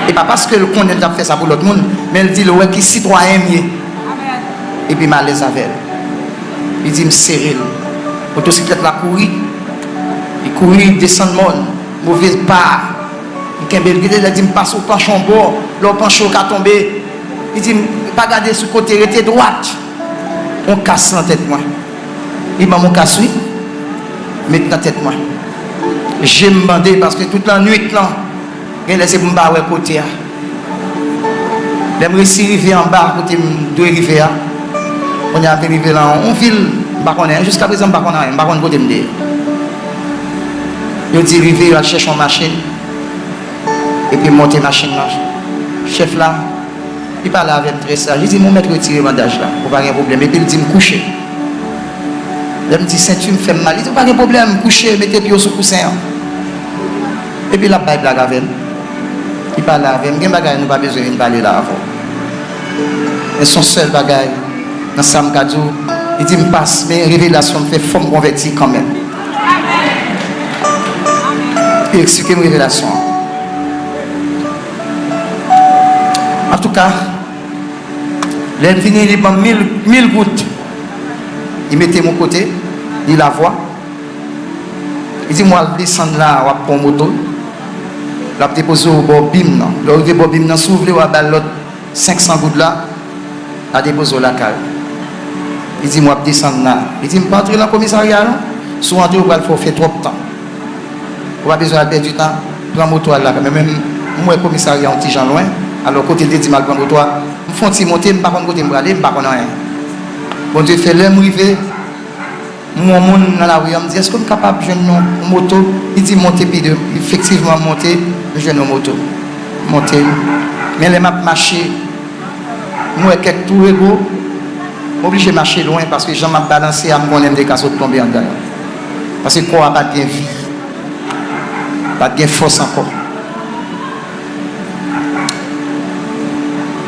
E pa paske l konnen l t ap fè sa pou lòt moun, men l di l wè ki sitwayen m ye. Epi m alèz avè l. Li di m sere l. Motosiklèt la kouri. Li kouri, desann mòn. Move pa. M kenbe l. Gen de lè di m, "Pas, ou panche yon bò. Lè w panche, ou ka tonbe." Li di m, "Pa gade sou kote, rete dwat." Yon kas nan tèt mwen. Li ban m yon kas, wi. Met nan tèt mwen. Je m bande, paske tout lannwit lan, gen lè se pou m pa wè kote a. Lè m resi rive anba kote m dwe rive a, kounye a m vin rive nan yon vil, m pa konnen, jiska prezan m pa konn anyen, m pa konn kote m te ye. Yo di rive, yo al chèche yon machin, epi m monte machin nan. Chèf la, li pale avè m trè saj. Li di m, "Ou mèt retire bandaj la, ou pa gen pwoblèm." Epi l di m, "Kouche." Lè m di, "Senti m fè m mal." Li di, "Ou pa gen pwoblèm, kouche, mete pye w sou kousen an." Epi l ap bay blag avè m. Li pale avè m. Gen bagay nou pa bezwen vin pale la avè w. Men se yon sèl bagay nan sa m ka di w, li di m, "Pas, men revelasyon m fè, fò m konvèti kanmenm." Li eksplike m revelasyon an. Antouka, lè m fini, li ban m mil, mil goud. Li mete m yon kote, li lavwa. Li di m, "W al desann la, w ap pran moto." L ap depoze w bò bim nan. Lè w rive bò bim nan, si w vle, w a ba l lòt senk san goud la, l a depoze w lakay ou. Li di m, "W ap desann la." Li di m, "Pa antre nan komisarya a non. Si w antre, ou pral fè w fè twòp tan. Ou pa bezwen al pèdi tan, pran moto al lakay." Men menm, m wè komisarya yon ti jan lwen, alò kote l te di m al pran moto a, m fè yon ti monte, m pa konn kote m prale, m pa konn anyen. Bondye fè lè m rive, m wè yon moun nan lari a, m di, "Èske m kapab jwenn yon moto?" Li di, "Monte pi de." Efektivman, m monte, m jwenn yon moto. M monte. Men lè m ap mache, m wè kèk tou rego, m oblije mache lwen paske jan m ap balanse a, m konnen m te ka sot tonbe anndan yo. Paske kò a pa t gen vi, pa t gen fòs ankò.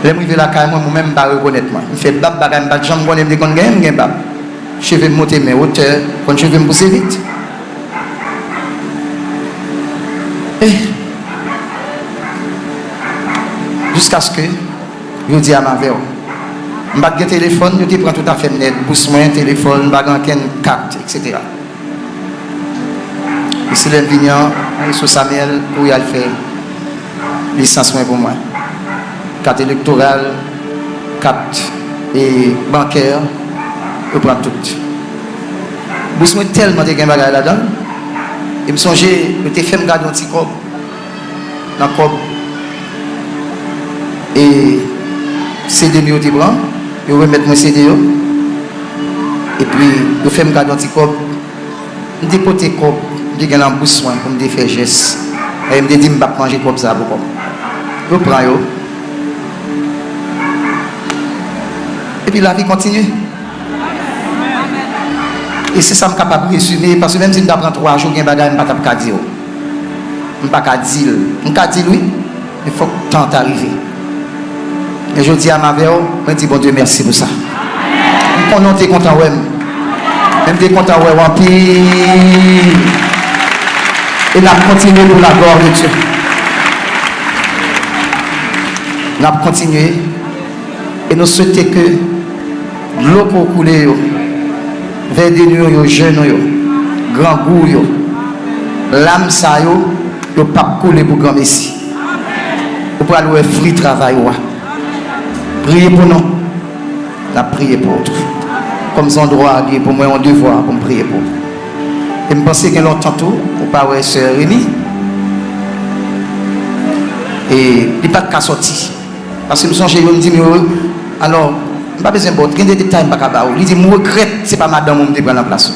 Lè m rive lakay mwen, mwen menm m pa rekonèt mwen. M fè bab, bagay m pa t janm konnen m te konn genyen, m gen bab. Cheve m monte men wotè, konn cheve m pouse vit. Eh. Jiskaske jodi a m avè w. M pa t gen telefòn, yo te pran tout afè m nèt, bous mwen, telefòn, m pa gen ankenn kat, etsetera. E se lè m vini an, mwen sou Samuel, kouri al fè lisans mwen pou mwen. Kat elektoral, kat, e, bankè, yo pran tout. Bous mwen tèlman te gen bagay ladan l, e m sonje, yo te fè m gade yon ti kòb nan kòb, e, C D m yo te pran, yo remèt mwen C D yo. Epi, yo fè m gade yon ti kòb. M te pote kòb m te gen nan bous mwen pou m te fè jès. E m te di m p ap manje kòb sa pou kò m. Yo pran yo. Epi lavi kontinye. E se sa m kapab rezime, paske menm si m ta pran twa jou, gen bagay m pa t ap ka di w. M pa ka di l. M ka di l wi, men fòk tan an ta rive. Men jodi a m avè w, mwen di Bondye mèsi pou sa. M konnen w te kontan wè m, men m te kontan wè w anpil. E n ap kontinye pou la glwa de Dye. N ap kontinye. E nou swete ke dlo ke w koule yo, vèdin nou yo, je nou yo, grangou yo, lam sa yo, yo p ap koule pou granmesi. Ou pral wè fwi travay ou a. Priye pou nou. N ap priye pou ou tou. Kòm se yon dwa li ye pou mwen, yon devwa pou m priye pou ou. E m panse gen lontan tou, ou pa wè sè Remy. E li pa t ka sòti. Paske m sonje yo, m di m yo, alò, m pa bezwen ba w, gen de detay m pa ka ba ou. Li di, "M regrèt se pa madanm ou m te pran nan plas ou."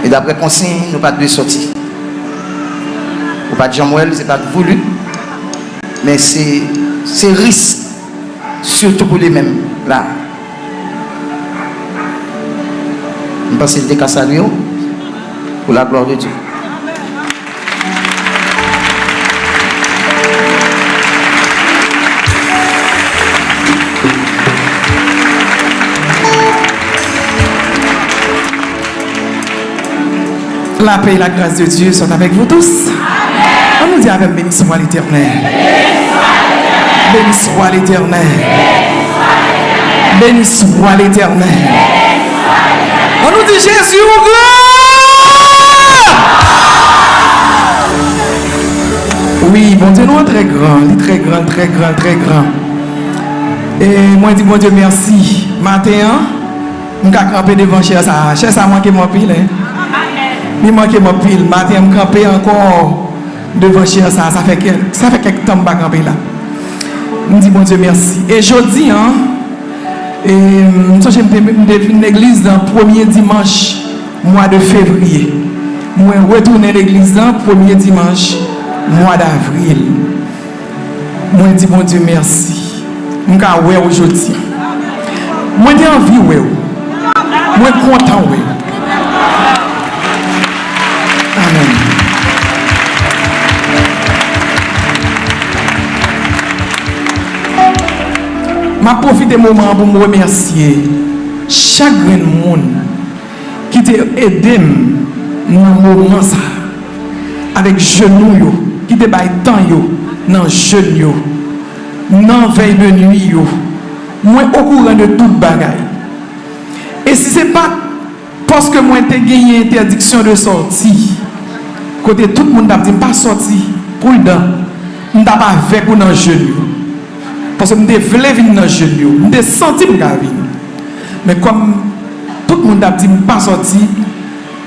E daprè konsiy, nou pa t dwe sòti. Ou pa t janm wè l, se pa t voulu. Men se, se risk, sitou pou li menm la. M panse l te ka salye w pou la glwa de Dye. La paix et la grâce de Dieu sont avec vous tous. An nou di avè m, Béni soit l'Éternel. Béni soit l'Éternel. Béni soit l'Éternel. An nou di, Jezi ou gran! Wi, Bondye nou an trè gran, li trè gran, trè gran, trè gran. E mwen di Bondye mèsi. Maten an, m ka kanpe devan chè sa a. Chè sa a manke m anpil, en. Li manke m anpil. Maten an, m kanpe ankò devan chè sa a. Sa fè kè, sa fè kèk tan m pa kanpe la. M di Bondye mèsi. E jodi a, e, m sonje m te, m te vin legliz nan premye dimanch mwa de fevriye. Mwen retounen legliz lan premye dimanch mwa davril. Mwen di Bondye mèsi. M ka wè w jodi a. Mwen te anvi wè w. Mwen kontan wè w. Amèn. M ap pwofite moman an pou m remèsye chak grenn moun ki te ede m nan moman sa a, avèk jenou yo, ki te bay tan yo nan jèn yo, nan vèy de nwi yo. Mwen okouran de tout bagay. E si se pa t paske mwen te genyen entèdiksyon de sòti, kote tout moun t ap di m pa sòti, pridan, m t ap avèk ou nan jèn yo. Paske m te vle vin nan jèn yo. M te santi m ka vin. Men kòm tout moun t ap di m pa sòti,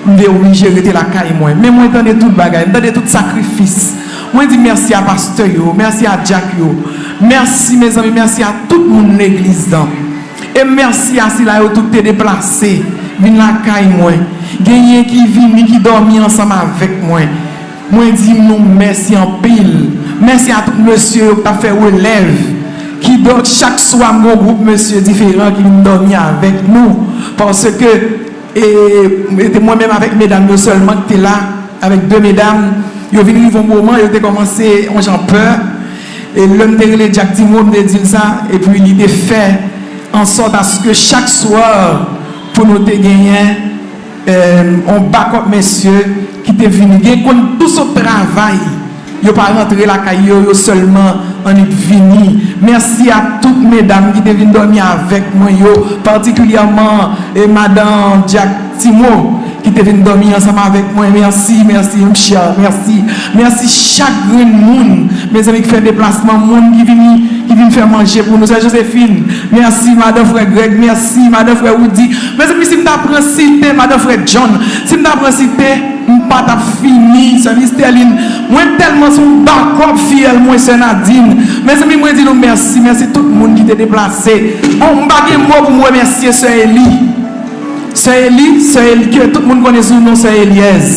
m te oblije rete lakay mwen. Men mwen tande tout bagay, m tande tout sakrifis. Mwen di mèsi a pastè yo, mèsi a dyak yo. Mèsi, mezanmi, mèsi a tout moun legliz lan. E mèsi a sila yo tout te deplase, vin lakay mwen. Genyen ki vini, ki dòmi ansanm avèk mwen. Mwen di nou mèsi anpil. Mèsi a tout mesye yo k ap fè relèv. Kidonk, chak swa, m gen yon gwoup mesye diferan ki vin dòmi avèk nou. Paske, e, e te mwen menm avèk medam yo sèlman ki te la, avèk de medam. Yo vin rive yon moman, yo te kòmanse yon jan pè. E lè m te rele Dyak Timo, m te di l sa, epi li te fè an sòt aske chak swa, pou nou te genyen, e, yon bakòp mesye ki te vini. Gen konn tou sot travay, yo pa rantre lakay yo, yo sèlman annik vini. Mèsi a tout medam ki te vin dòmi avèk mwen yo, patikilyèman, e, madan Dyak Timo, ki te vin dòmi ansanm avèk mwen. Mèsi, mèsi, m chè, mèsi. Mèsi chak grenn moun, mezanmi, ki fè deplasman, moun ki vini, ki vin fè manje pou nou. Sè Josephine, mèsi, madan frè Greg, mèsi, madan frè Woody. Mezanmi, si m ta pran site, madan frè John, si m ta pran site, m pa t ap fini, sè Misterline. Mwen tèlman se yon bakòp fiyèl mwen, sè Nadine. Mezanmi, mwen di nou mèsi, mèsi tout moun ki te deplase. Bon, m pa gen mo pou m remèsye sè Eli. Sè Eli, sè Eli, ke tout moun konnen sou non sè Elièz,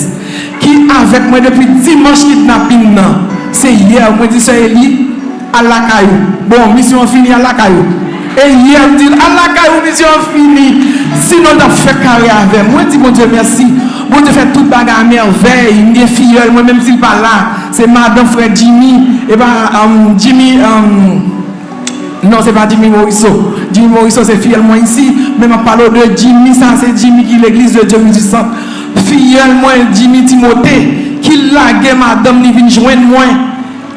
ki avèk mwen depi dimanch kidnapin nan. Se yè, mwen di sè Eli, al lakay ou. Bon, misyon an fini, al lakay ou. E yè, m di l, al lakay ou, misyon an fini. Sinon, l t ap fè kare avè m. Mwen di Bondye mèsi. Bondye fè tout bagay a mèvèy. M gen fiyèl mwen, menm si l pa la, se madan frè Jimmy. E pa, um, Jimmy, um, Non, se pa Jimmy Morisseau. Jimmy Morisseau se fiyèl mwen isi, men m ap pale w de Jimmy, sa se Jimmy ki Legliz de Dieu Midi Centre. Fiyèl mwen, Jimmy Timothée, ki lage madanm li vin jwenn mwen.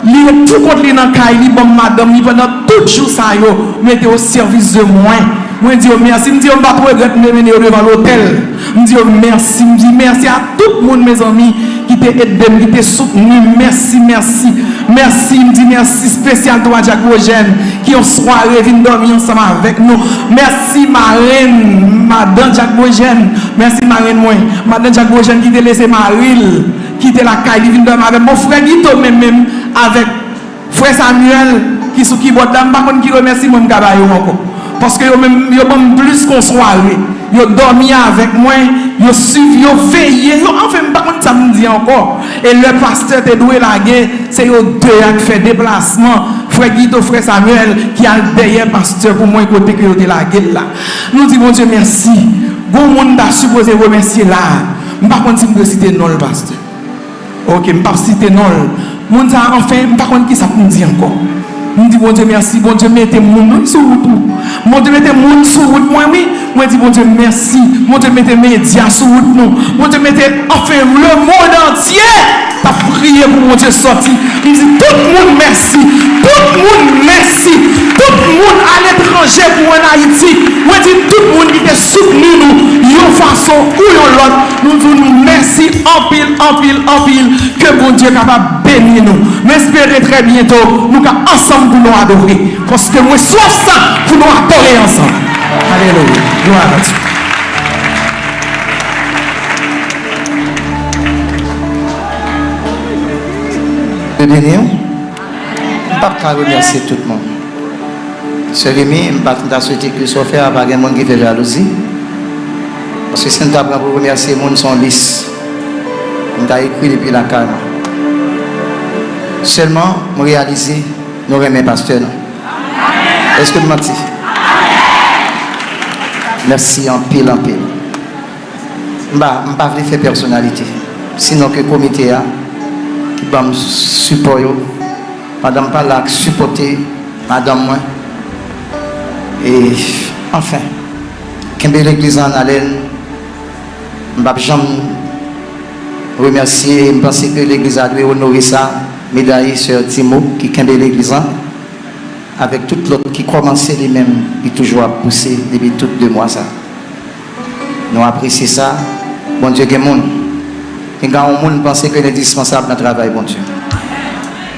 Li ret pou kont li nan kay li, ban m madanm li pandan tout jou sa yo, mete o sèvis de mwen. Mwen di yo mèsi, m di yo m pa t regrèt m te mennen yo devan lotèl. M di yo mèsi, m di mèsi a tout moun, mezanmi, ki te ede m, ki te soutni m. Mèsi, mèsi, mèsi. M di mèsi espesyal tou a Dyak Wojèn, ki yon sware vin dòmi ansanm avèk nou. Mèsi marenn, madan Dyak Wojèn. Mèsi marenn mwen, madan Dyak Wojèn ki te lese mari l, ki te lakay li vin dòmi avèk mwen. Frè Guito menm, menm avèk Frè Samuel, ki sou kibòd la, m pa konn ki remèsiman m ka ba yo ankò. Paske yo menm, yo ban m plis ke yon sware. Yo dòmi avèk mwen, yo swiv, yo veye, yo, anfen, m pa konn sa m di ankò. E lè pastè te dwe lage, se yo de a k fè deplasman. Frè Guito, frè Samuel, ki al dèyè pastè pou mwen kote ke yo te lage l la. Nou di Bondye mèsi. Gon moun ta sipoze remèsye la. M pa konn si m dwe site non l, pastè. Oke, m p ap site non l. Moun sa a, anfen, m pa konn kisa pou m di ankò. M di Bondye mèsi, Bondye mete moun wi sou wout ou. Bondye mete moun sou wout mwen wi. Mwen di Bondye mèsi. Bondye mete medya sou wout nou. Bondye mete, anfen, le monde entier t ap priye pou Bondye sòti. M di tout moun mèsi. Tout moun mèsi. Tout moun aletranje pou ann Ayiti. Mwen di tout moun ki te soutni nou yon fason ou yon lòt. Nou di nou mèsi anpil, anpil, anpil. Ke Bondye kapab beni nou. M espere trè byento nou ka ansanm pou nou adore. Paske mwen swaf sa pou nou adore ansanm. Alelouya. Glwa a Dye. Beni w. M p ap ka remèsye tout moun. Sè Remy, m pa t, m ta swete ke sa w fè a pa gen moun ki fè jalouzi. Paske si m ta pran pou remèsye moun, se yon lis. M ta ekri depi lakay mwen. Sèlman, m reyalize, Nou renmen pastè nou. Èske m manti? Mèsi anpil, anpil. M pa, m pa vle fè pèsonalite. Sinon ke komite a, ki ban m sipò yo, pandan m pa la ak sipòte madanm mwen. E, anfen, kenbe legliz la an alèn. M p ap janm remèsye, m panse ke legliz la dwe onore sa, meday sè Timo ki kenbe legliz la. Avèk tout lòt ki kòmanse li menm, li toujou ap pouse depi tout de mwa sa. Nou apresye sa. Bondye gen moun. Gen yon moun panse ke l endispansab nan travay Bondye.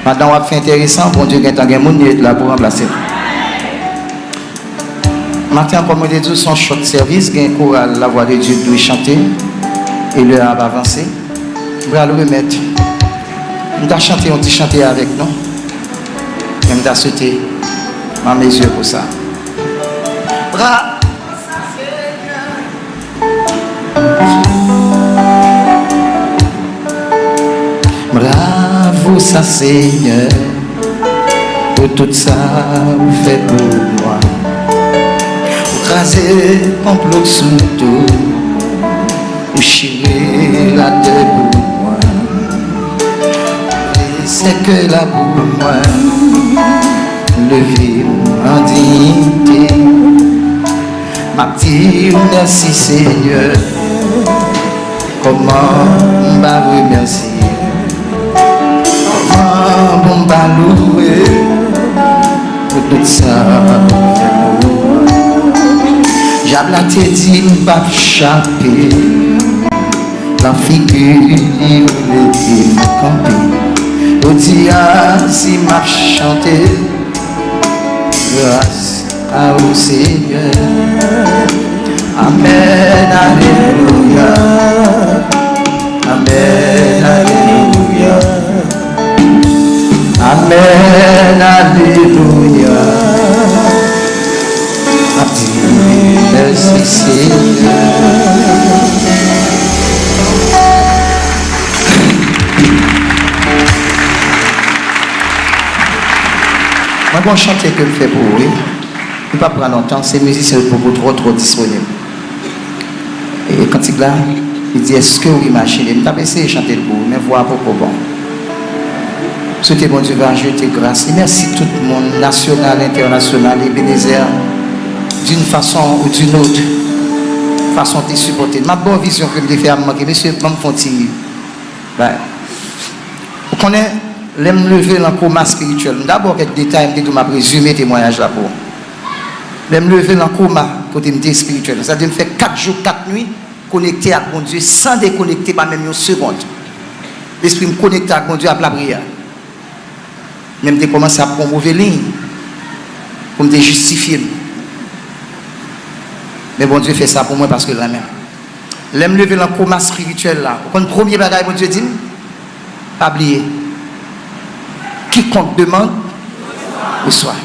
Pandan w ap fè enteresan, Bondye gentan gen moun li ret la pou ranplase l. Maten an, kòm mwen te di w, se yon chòt sèvis, gen koral La Voix de Dieu ki dwe chante, e lè a ap avanse. M pral remèt. M ta chante yon ti chante avèk nou. Men m ta swete m an mezi pou sa. Bra. Bravo sa Senyè, pou tout sa ou fè pou mwen. Ou kraze konplo sou tou, ou chire ladè pou mwen. E se ke la pou mwen, leve m an diyite. M ap di w mèsi Senyè, kòman m pa remèsye, kòman pou m pa louwe, pou tout sa ou fè pou mwen. Dyab la te di m p ap chape, nan figi li ou leve m kanpe. Jodi a si m ap chante, gras a ou Senyè. Amèn, alelouya. Amèn, alelouya. Amèn, alelouya. M ap di mèsi Senyè. Mwen gen yon chante ke m fè pou ou, wi. Li p ap pran lontan, se mizisyen yo poko twò, twò disponib. E kantik la, li di, èske w imajine? M t ap eseye chante l pou ou, men vwa a poko bon. M swete Bondye va jete gras li. Mèsi tout moun, nasyonal, entènasyonal, Ebenezer, d'une façon ou d'une autre, fason w te sipòte l. M ap ba w vizyon ke m te fè a, m manke. Mesye, ban m fè yon ti bagay. Ou konnen, lè m leve nan koma espirityèl, m dabò kèk detay, m te di w m ap rezime temwayaj la pou ou. Lè m leve nan koma, kote m te espirityèl, sa vle di m fè kat jou, kat nuit, konekte ak Bondye san dekonekte, pa menm yon segond. Lespri m konekte ak Bondye ap lapriyè. Men m te kòmanse ap pran move liy pou m te jistifye m. Men Bondye fè sa pou mwen paske l renmen m. Lè m leve nan koma espirityèl la, ou konn premye bagay Bondye di m? Pa bliye. Quiconque demande, reçoit.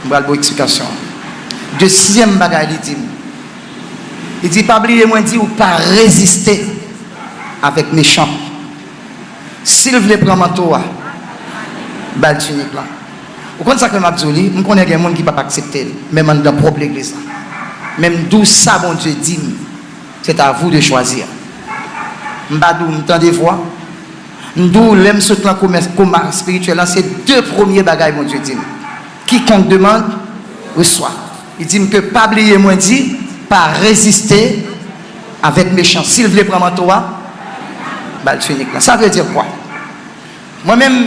M pral ba w eksplikasyon an. Dezyèm bagay li di m, li di, pa bliye mwen di w pa reziste avèk mechan. Si l vle pran manto a, ba l tinik lan. Ou konn sa k fè m ap di w li? M konnen gen moun ki p ap aksepte l, menm anndan pwòp legliz la. Men m di w sa Bondye di m. C'est à vous de choisir. M pa di w m tande vwa. M di w lè m sot nan koma, koma espirityèl lan, se de premye bagay Bondye di m. Quiconque demande, reçoit. Li di m ke pa bliye mwen di, pa reziste avèk mechan. Si l vle pran manto a, ba l tinik lan. Sa vle di kwa? Mwen menm,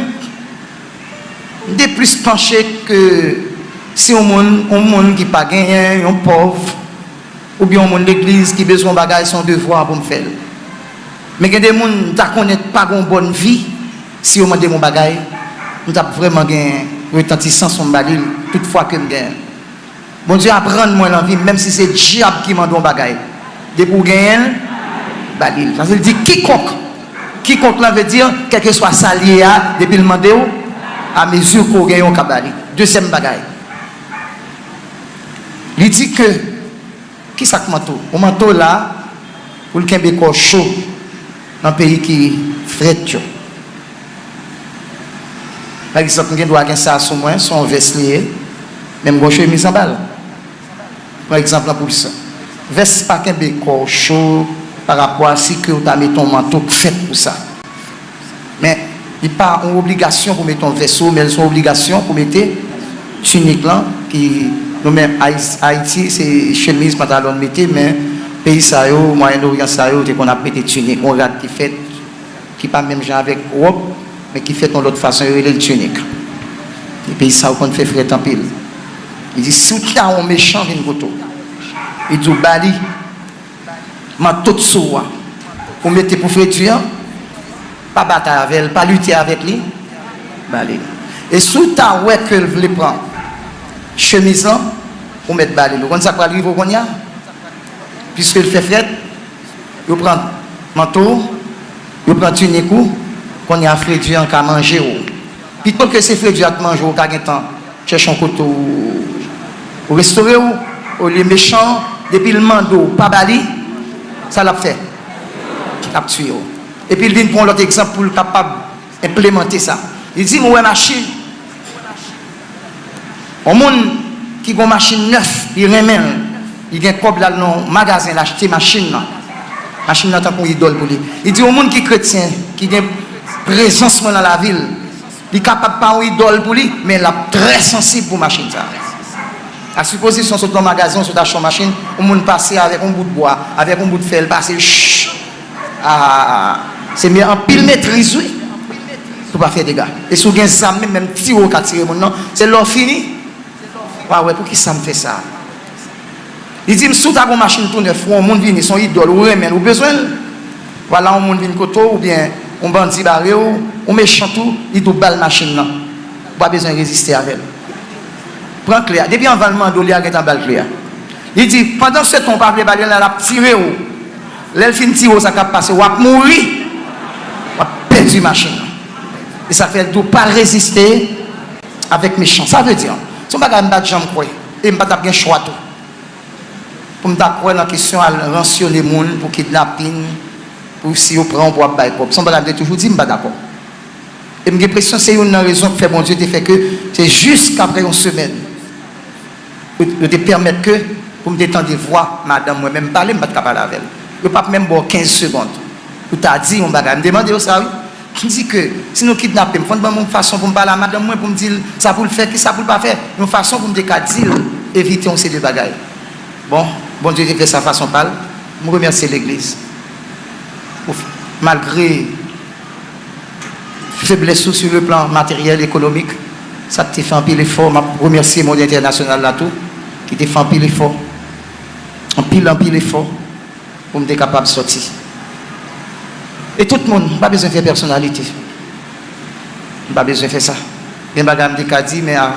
m te plis panche ke si yon moun, yon moun ki pa genyen, yon pòv, oubyen yon moun legliz ki bezwen yon bagay, se yon devwa pou m fè l. Men gen de moun, m ta konnen pa gen yon bòn vi, si yo mande m yon bagay, m t ap vrèman gen retantisans pou m ba li l, tout fwa ke m genyen l. Bondye aprann mwen nan vi m, menm si se dyab ki mande yon bagay, depi w genyen l, ba li l. Sa vle di kikonk. Kikonk lan vle di, kèlkeswa sa l ye a, depi l mande w, amezi ke w genyen w ka ba li. Dezyèm bagay, li di ke, kisa k manto? Yon manto la pou l kenbe kò w cho nan peyi ki frèt yo. Pa egzanp, m gen dwa gen sa sou mwen, se yon vès li ye, men m gen yon chemiz anba l. Pran egzanp lan pou sa. Vès pa kenbe kò w cho pa rapò a si ke w ta mete yon manto k fèt pou sa. Men, li pa yon obligasyon pou mete yon vès sou ou, men se yon obligasyon pou mete tinik lan, ki nou menm Ayis-, Ayiti, se chemiz, pantalon n mete, men peyi sa yo, Mwayen Oryan sa yo, te konn ap mete tinik, yon rad ki fèt, ki pa menm jan avèk wòb, men ki fèt yon lòt fason, yo rele l tinik. E peyi sa yo konn fè frèt anpil. Li di, si w ta wè yon mechan vin kote w, li di w ba li manto t sou ou a, ou mete pou fredi an, pa batay avè l, pa lite avèk li, ba li l. E si w ta wè ke l vle pran chemiz lan, ou mèt ba li l. Ou konn sa k pral rive w kounye a? Piske l fè frèt, yo pran manto w, yo pran tinik ou, kounye a fredi an ka manje w. Pito ke se fredi a k manje w, ou ka gentan chèche yon kote ou, ou restore w, olye mechan, depi l mande w pa ba li, sa l ap fè? L ap tiye w. Epi l vin pran yon lòt egzanp pou l kapab enplemante sa. Li di m, ou wè machin. Yon moun ki gen yon machin nèf, li renmen l, li gen kòb, l al nan yon magazen, l achte machin nan. Machin nan tankou yon idòl pou li. Li di, yon moun ki kretyen, ki gen prezans mwen nan lavi l, li kapab pa yon idòl pou li, men l ap trè sansib pou machin sa a. A sipozisyon w sot nan yon magazen, w sot achte yon machin, yon moun pase avèk yon bout bwa, avèk yon bout fè, l pase, ch, a, se men anpil metriz, wi, pou pa fè dega. E si w gen zam, menm, menm tire w ka tire moun nan, se lè w fini, w a wè poukisa m fè sa. Li di m, si w ta gen yon machin tou nèf, ou yon moun vini, se yon idòl, ou renmen l, ou bezwen l, vwala yon moun vin kote w, oubyen yon bandi bare w, yon mechan tou, li di w ba l machin nan. Ou pa bezwen reziste avè l. Pran kle a. Depi anvan l mande w, li a gentan ba l kle a. Li di, pandan se tan w pa vle ba li l, l ap tire w. Lè l fin tire w, sa k ap pase, w ap mouri. W ap pèdi machin nan. E sa k fè l di w pa reziste avèk mechan. Sa vle di, se yon bagay m pa t janm kwè. E m pa t ap gen chwa tou. Pou m ta kwè nan kesyon al ransyone moun pou kidnapin, pou si yo pran w pou w ap bay kòb. Se yon bagay m te toujou di, m pa dakò. E m gen enpresyon se youn nan rezon k fè Bondye te fè ke se jis apre yon semèn, yo, yo te pèmèt ke pou m te tande vwa madanm mwen, men m pale, m pa t ka pale avè l. Yo p ap menm ba w kenz segond pou w ta di yon bagay. M te mande yo sa, wi. M di ke si nou kidnape m, fò n ban m yon fason pou m pale a madanm mwen, pou m di l sa pou l fè, ki sa pou l pa fè. Yon fason pou m te ka di l evite yon seri de bagay. Bon, Bondye te fè sa fason pa l. M remèsye legliz. Ou f-, malgre feblès ou sur le plan materyèl, ekonomik, sa k te fè anpil efò. M ap remèsye mond entènasyonal la tou, ki te fè anpil efò. Anpil, anpil efò. Pou m te kapab sòti. E tout moun, m pa bezwen fè pèsonalite. M pa bezwen fè sa. Gen bagay m te ka di, men a,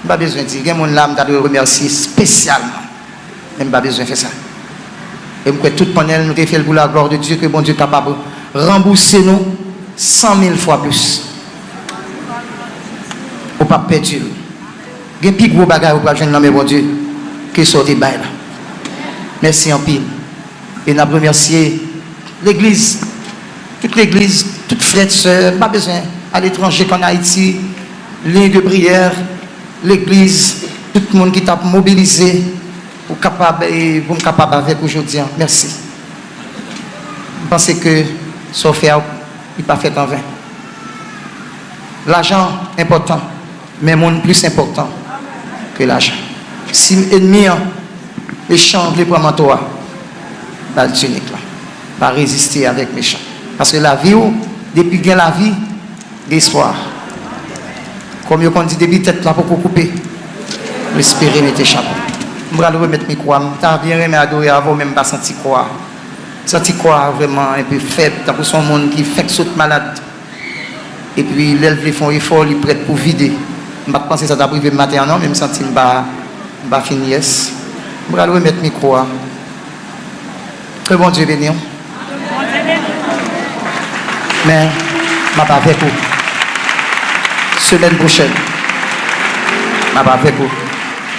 m pa bezwen di. Gen moun la m ta dwe remèsye espesyalman. Men m pa bezwen fè sa. E m kwè tout panèl nou te fè l pou la glwa de Dye, ke Bondye kapab ranbouse nou san mil fwa plis. Ou p ap pèdi l. Gen pi gwo bagay ou pral jwenn nan men Bondye ke sa w te bay la. Mèsi anpil. E n ap remèsye legliz, tout legliz, tout frè, sè, m pa bezwen aletranje k ann Ayiti, liy de priyè, legliz, tout moun ki t ap mobilize pou kapab, e pou m kapab avèk ou jodi a. Mèsi. M panse ke sa w fè a, li pa fèt anven. Lajan enpòtan, men moun plis enpòtan ke lajan. Si ènmi an, mechan an vle pran manto a, ba l tinik la. Pa reziste avèk mechan. Paske lavi w, depi gen lavi, gen espwa. Kòm yo konn di, depi tèt la poko koupe, respere mete chapo. M pral remèt mikwo a. M ta byen renmen adore avè w, men m pa santi kò a. M santi kò a vrèman enpe fèb, tankou se yon moun ki fenk sot malad. Epi, lè l vle fè yon efò, li prèt pou vide. M pa t panse sa t ap rive m maten an non, men m santi m pa, m pa fin yès. M pral remèt mikwo a. Ke Bondye beni w. Men, m ap avèk ou. Semèn pwochèn, m ap avèk ou.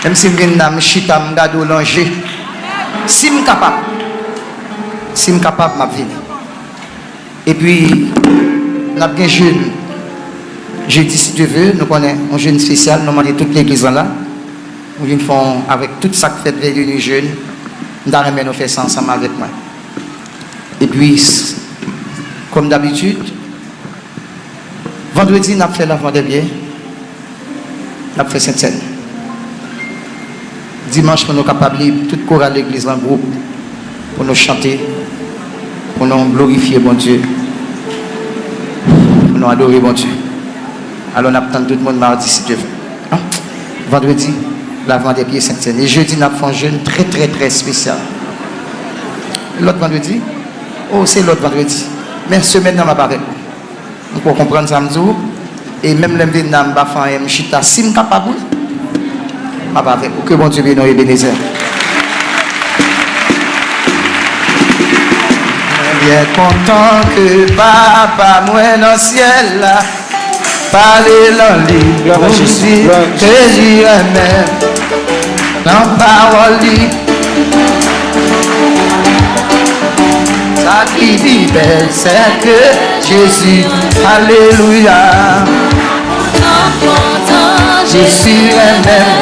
Menm si m vin la, m chita, m gade w nan je. Si m kapab, si m kapab, m ap vini. Epi, n ap gen jèn. Jedi, si Dye ve, nou konnen yon jèn espesyal, nou mande tout legliz lan la. Nou vin fè yon, avèk tout sa k fèt vèy de nwi jèn, m ta renmen nou fè sa ansanm avèk mwen. Epi, s- kòm dabitid, vandredi, n ap fè lavandèpyè, n ap fè sentsèn. Dimanch, pou nou kapab lib, tout koral legliz lan, gwoup, pou nou chante, pou nou glorifye Bondye, pou nou adore Bondye. Alò, n ap tann tout moun madi, si Dye ve. An? Vandredi, lavandèpyè, sentsèn. E jedi, n ap fè yon jèn trè, trè, trè espesyal. Lòt vandredi? O, se lòt vandredi. Men semèn nan, m ap avèk ou. M kwè w konprann sa m di w. E menm lè m vin la, m pa fè anyen, m chita. Si m kapab, wi, m ap avèk ou. Ke Bondye beni w, Ebenezer. Mwen byen kontan ke Papa mwen nan syèl la pale nan liv pou m di ke li renmen nan pawòl li. Sa ki pi bèl, se ke Jezi, alelouya. Jezi renmen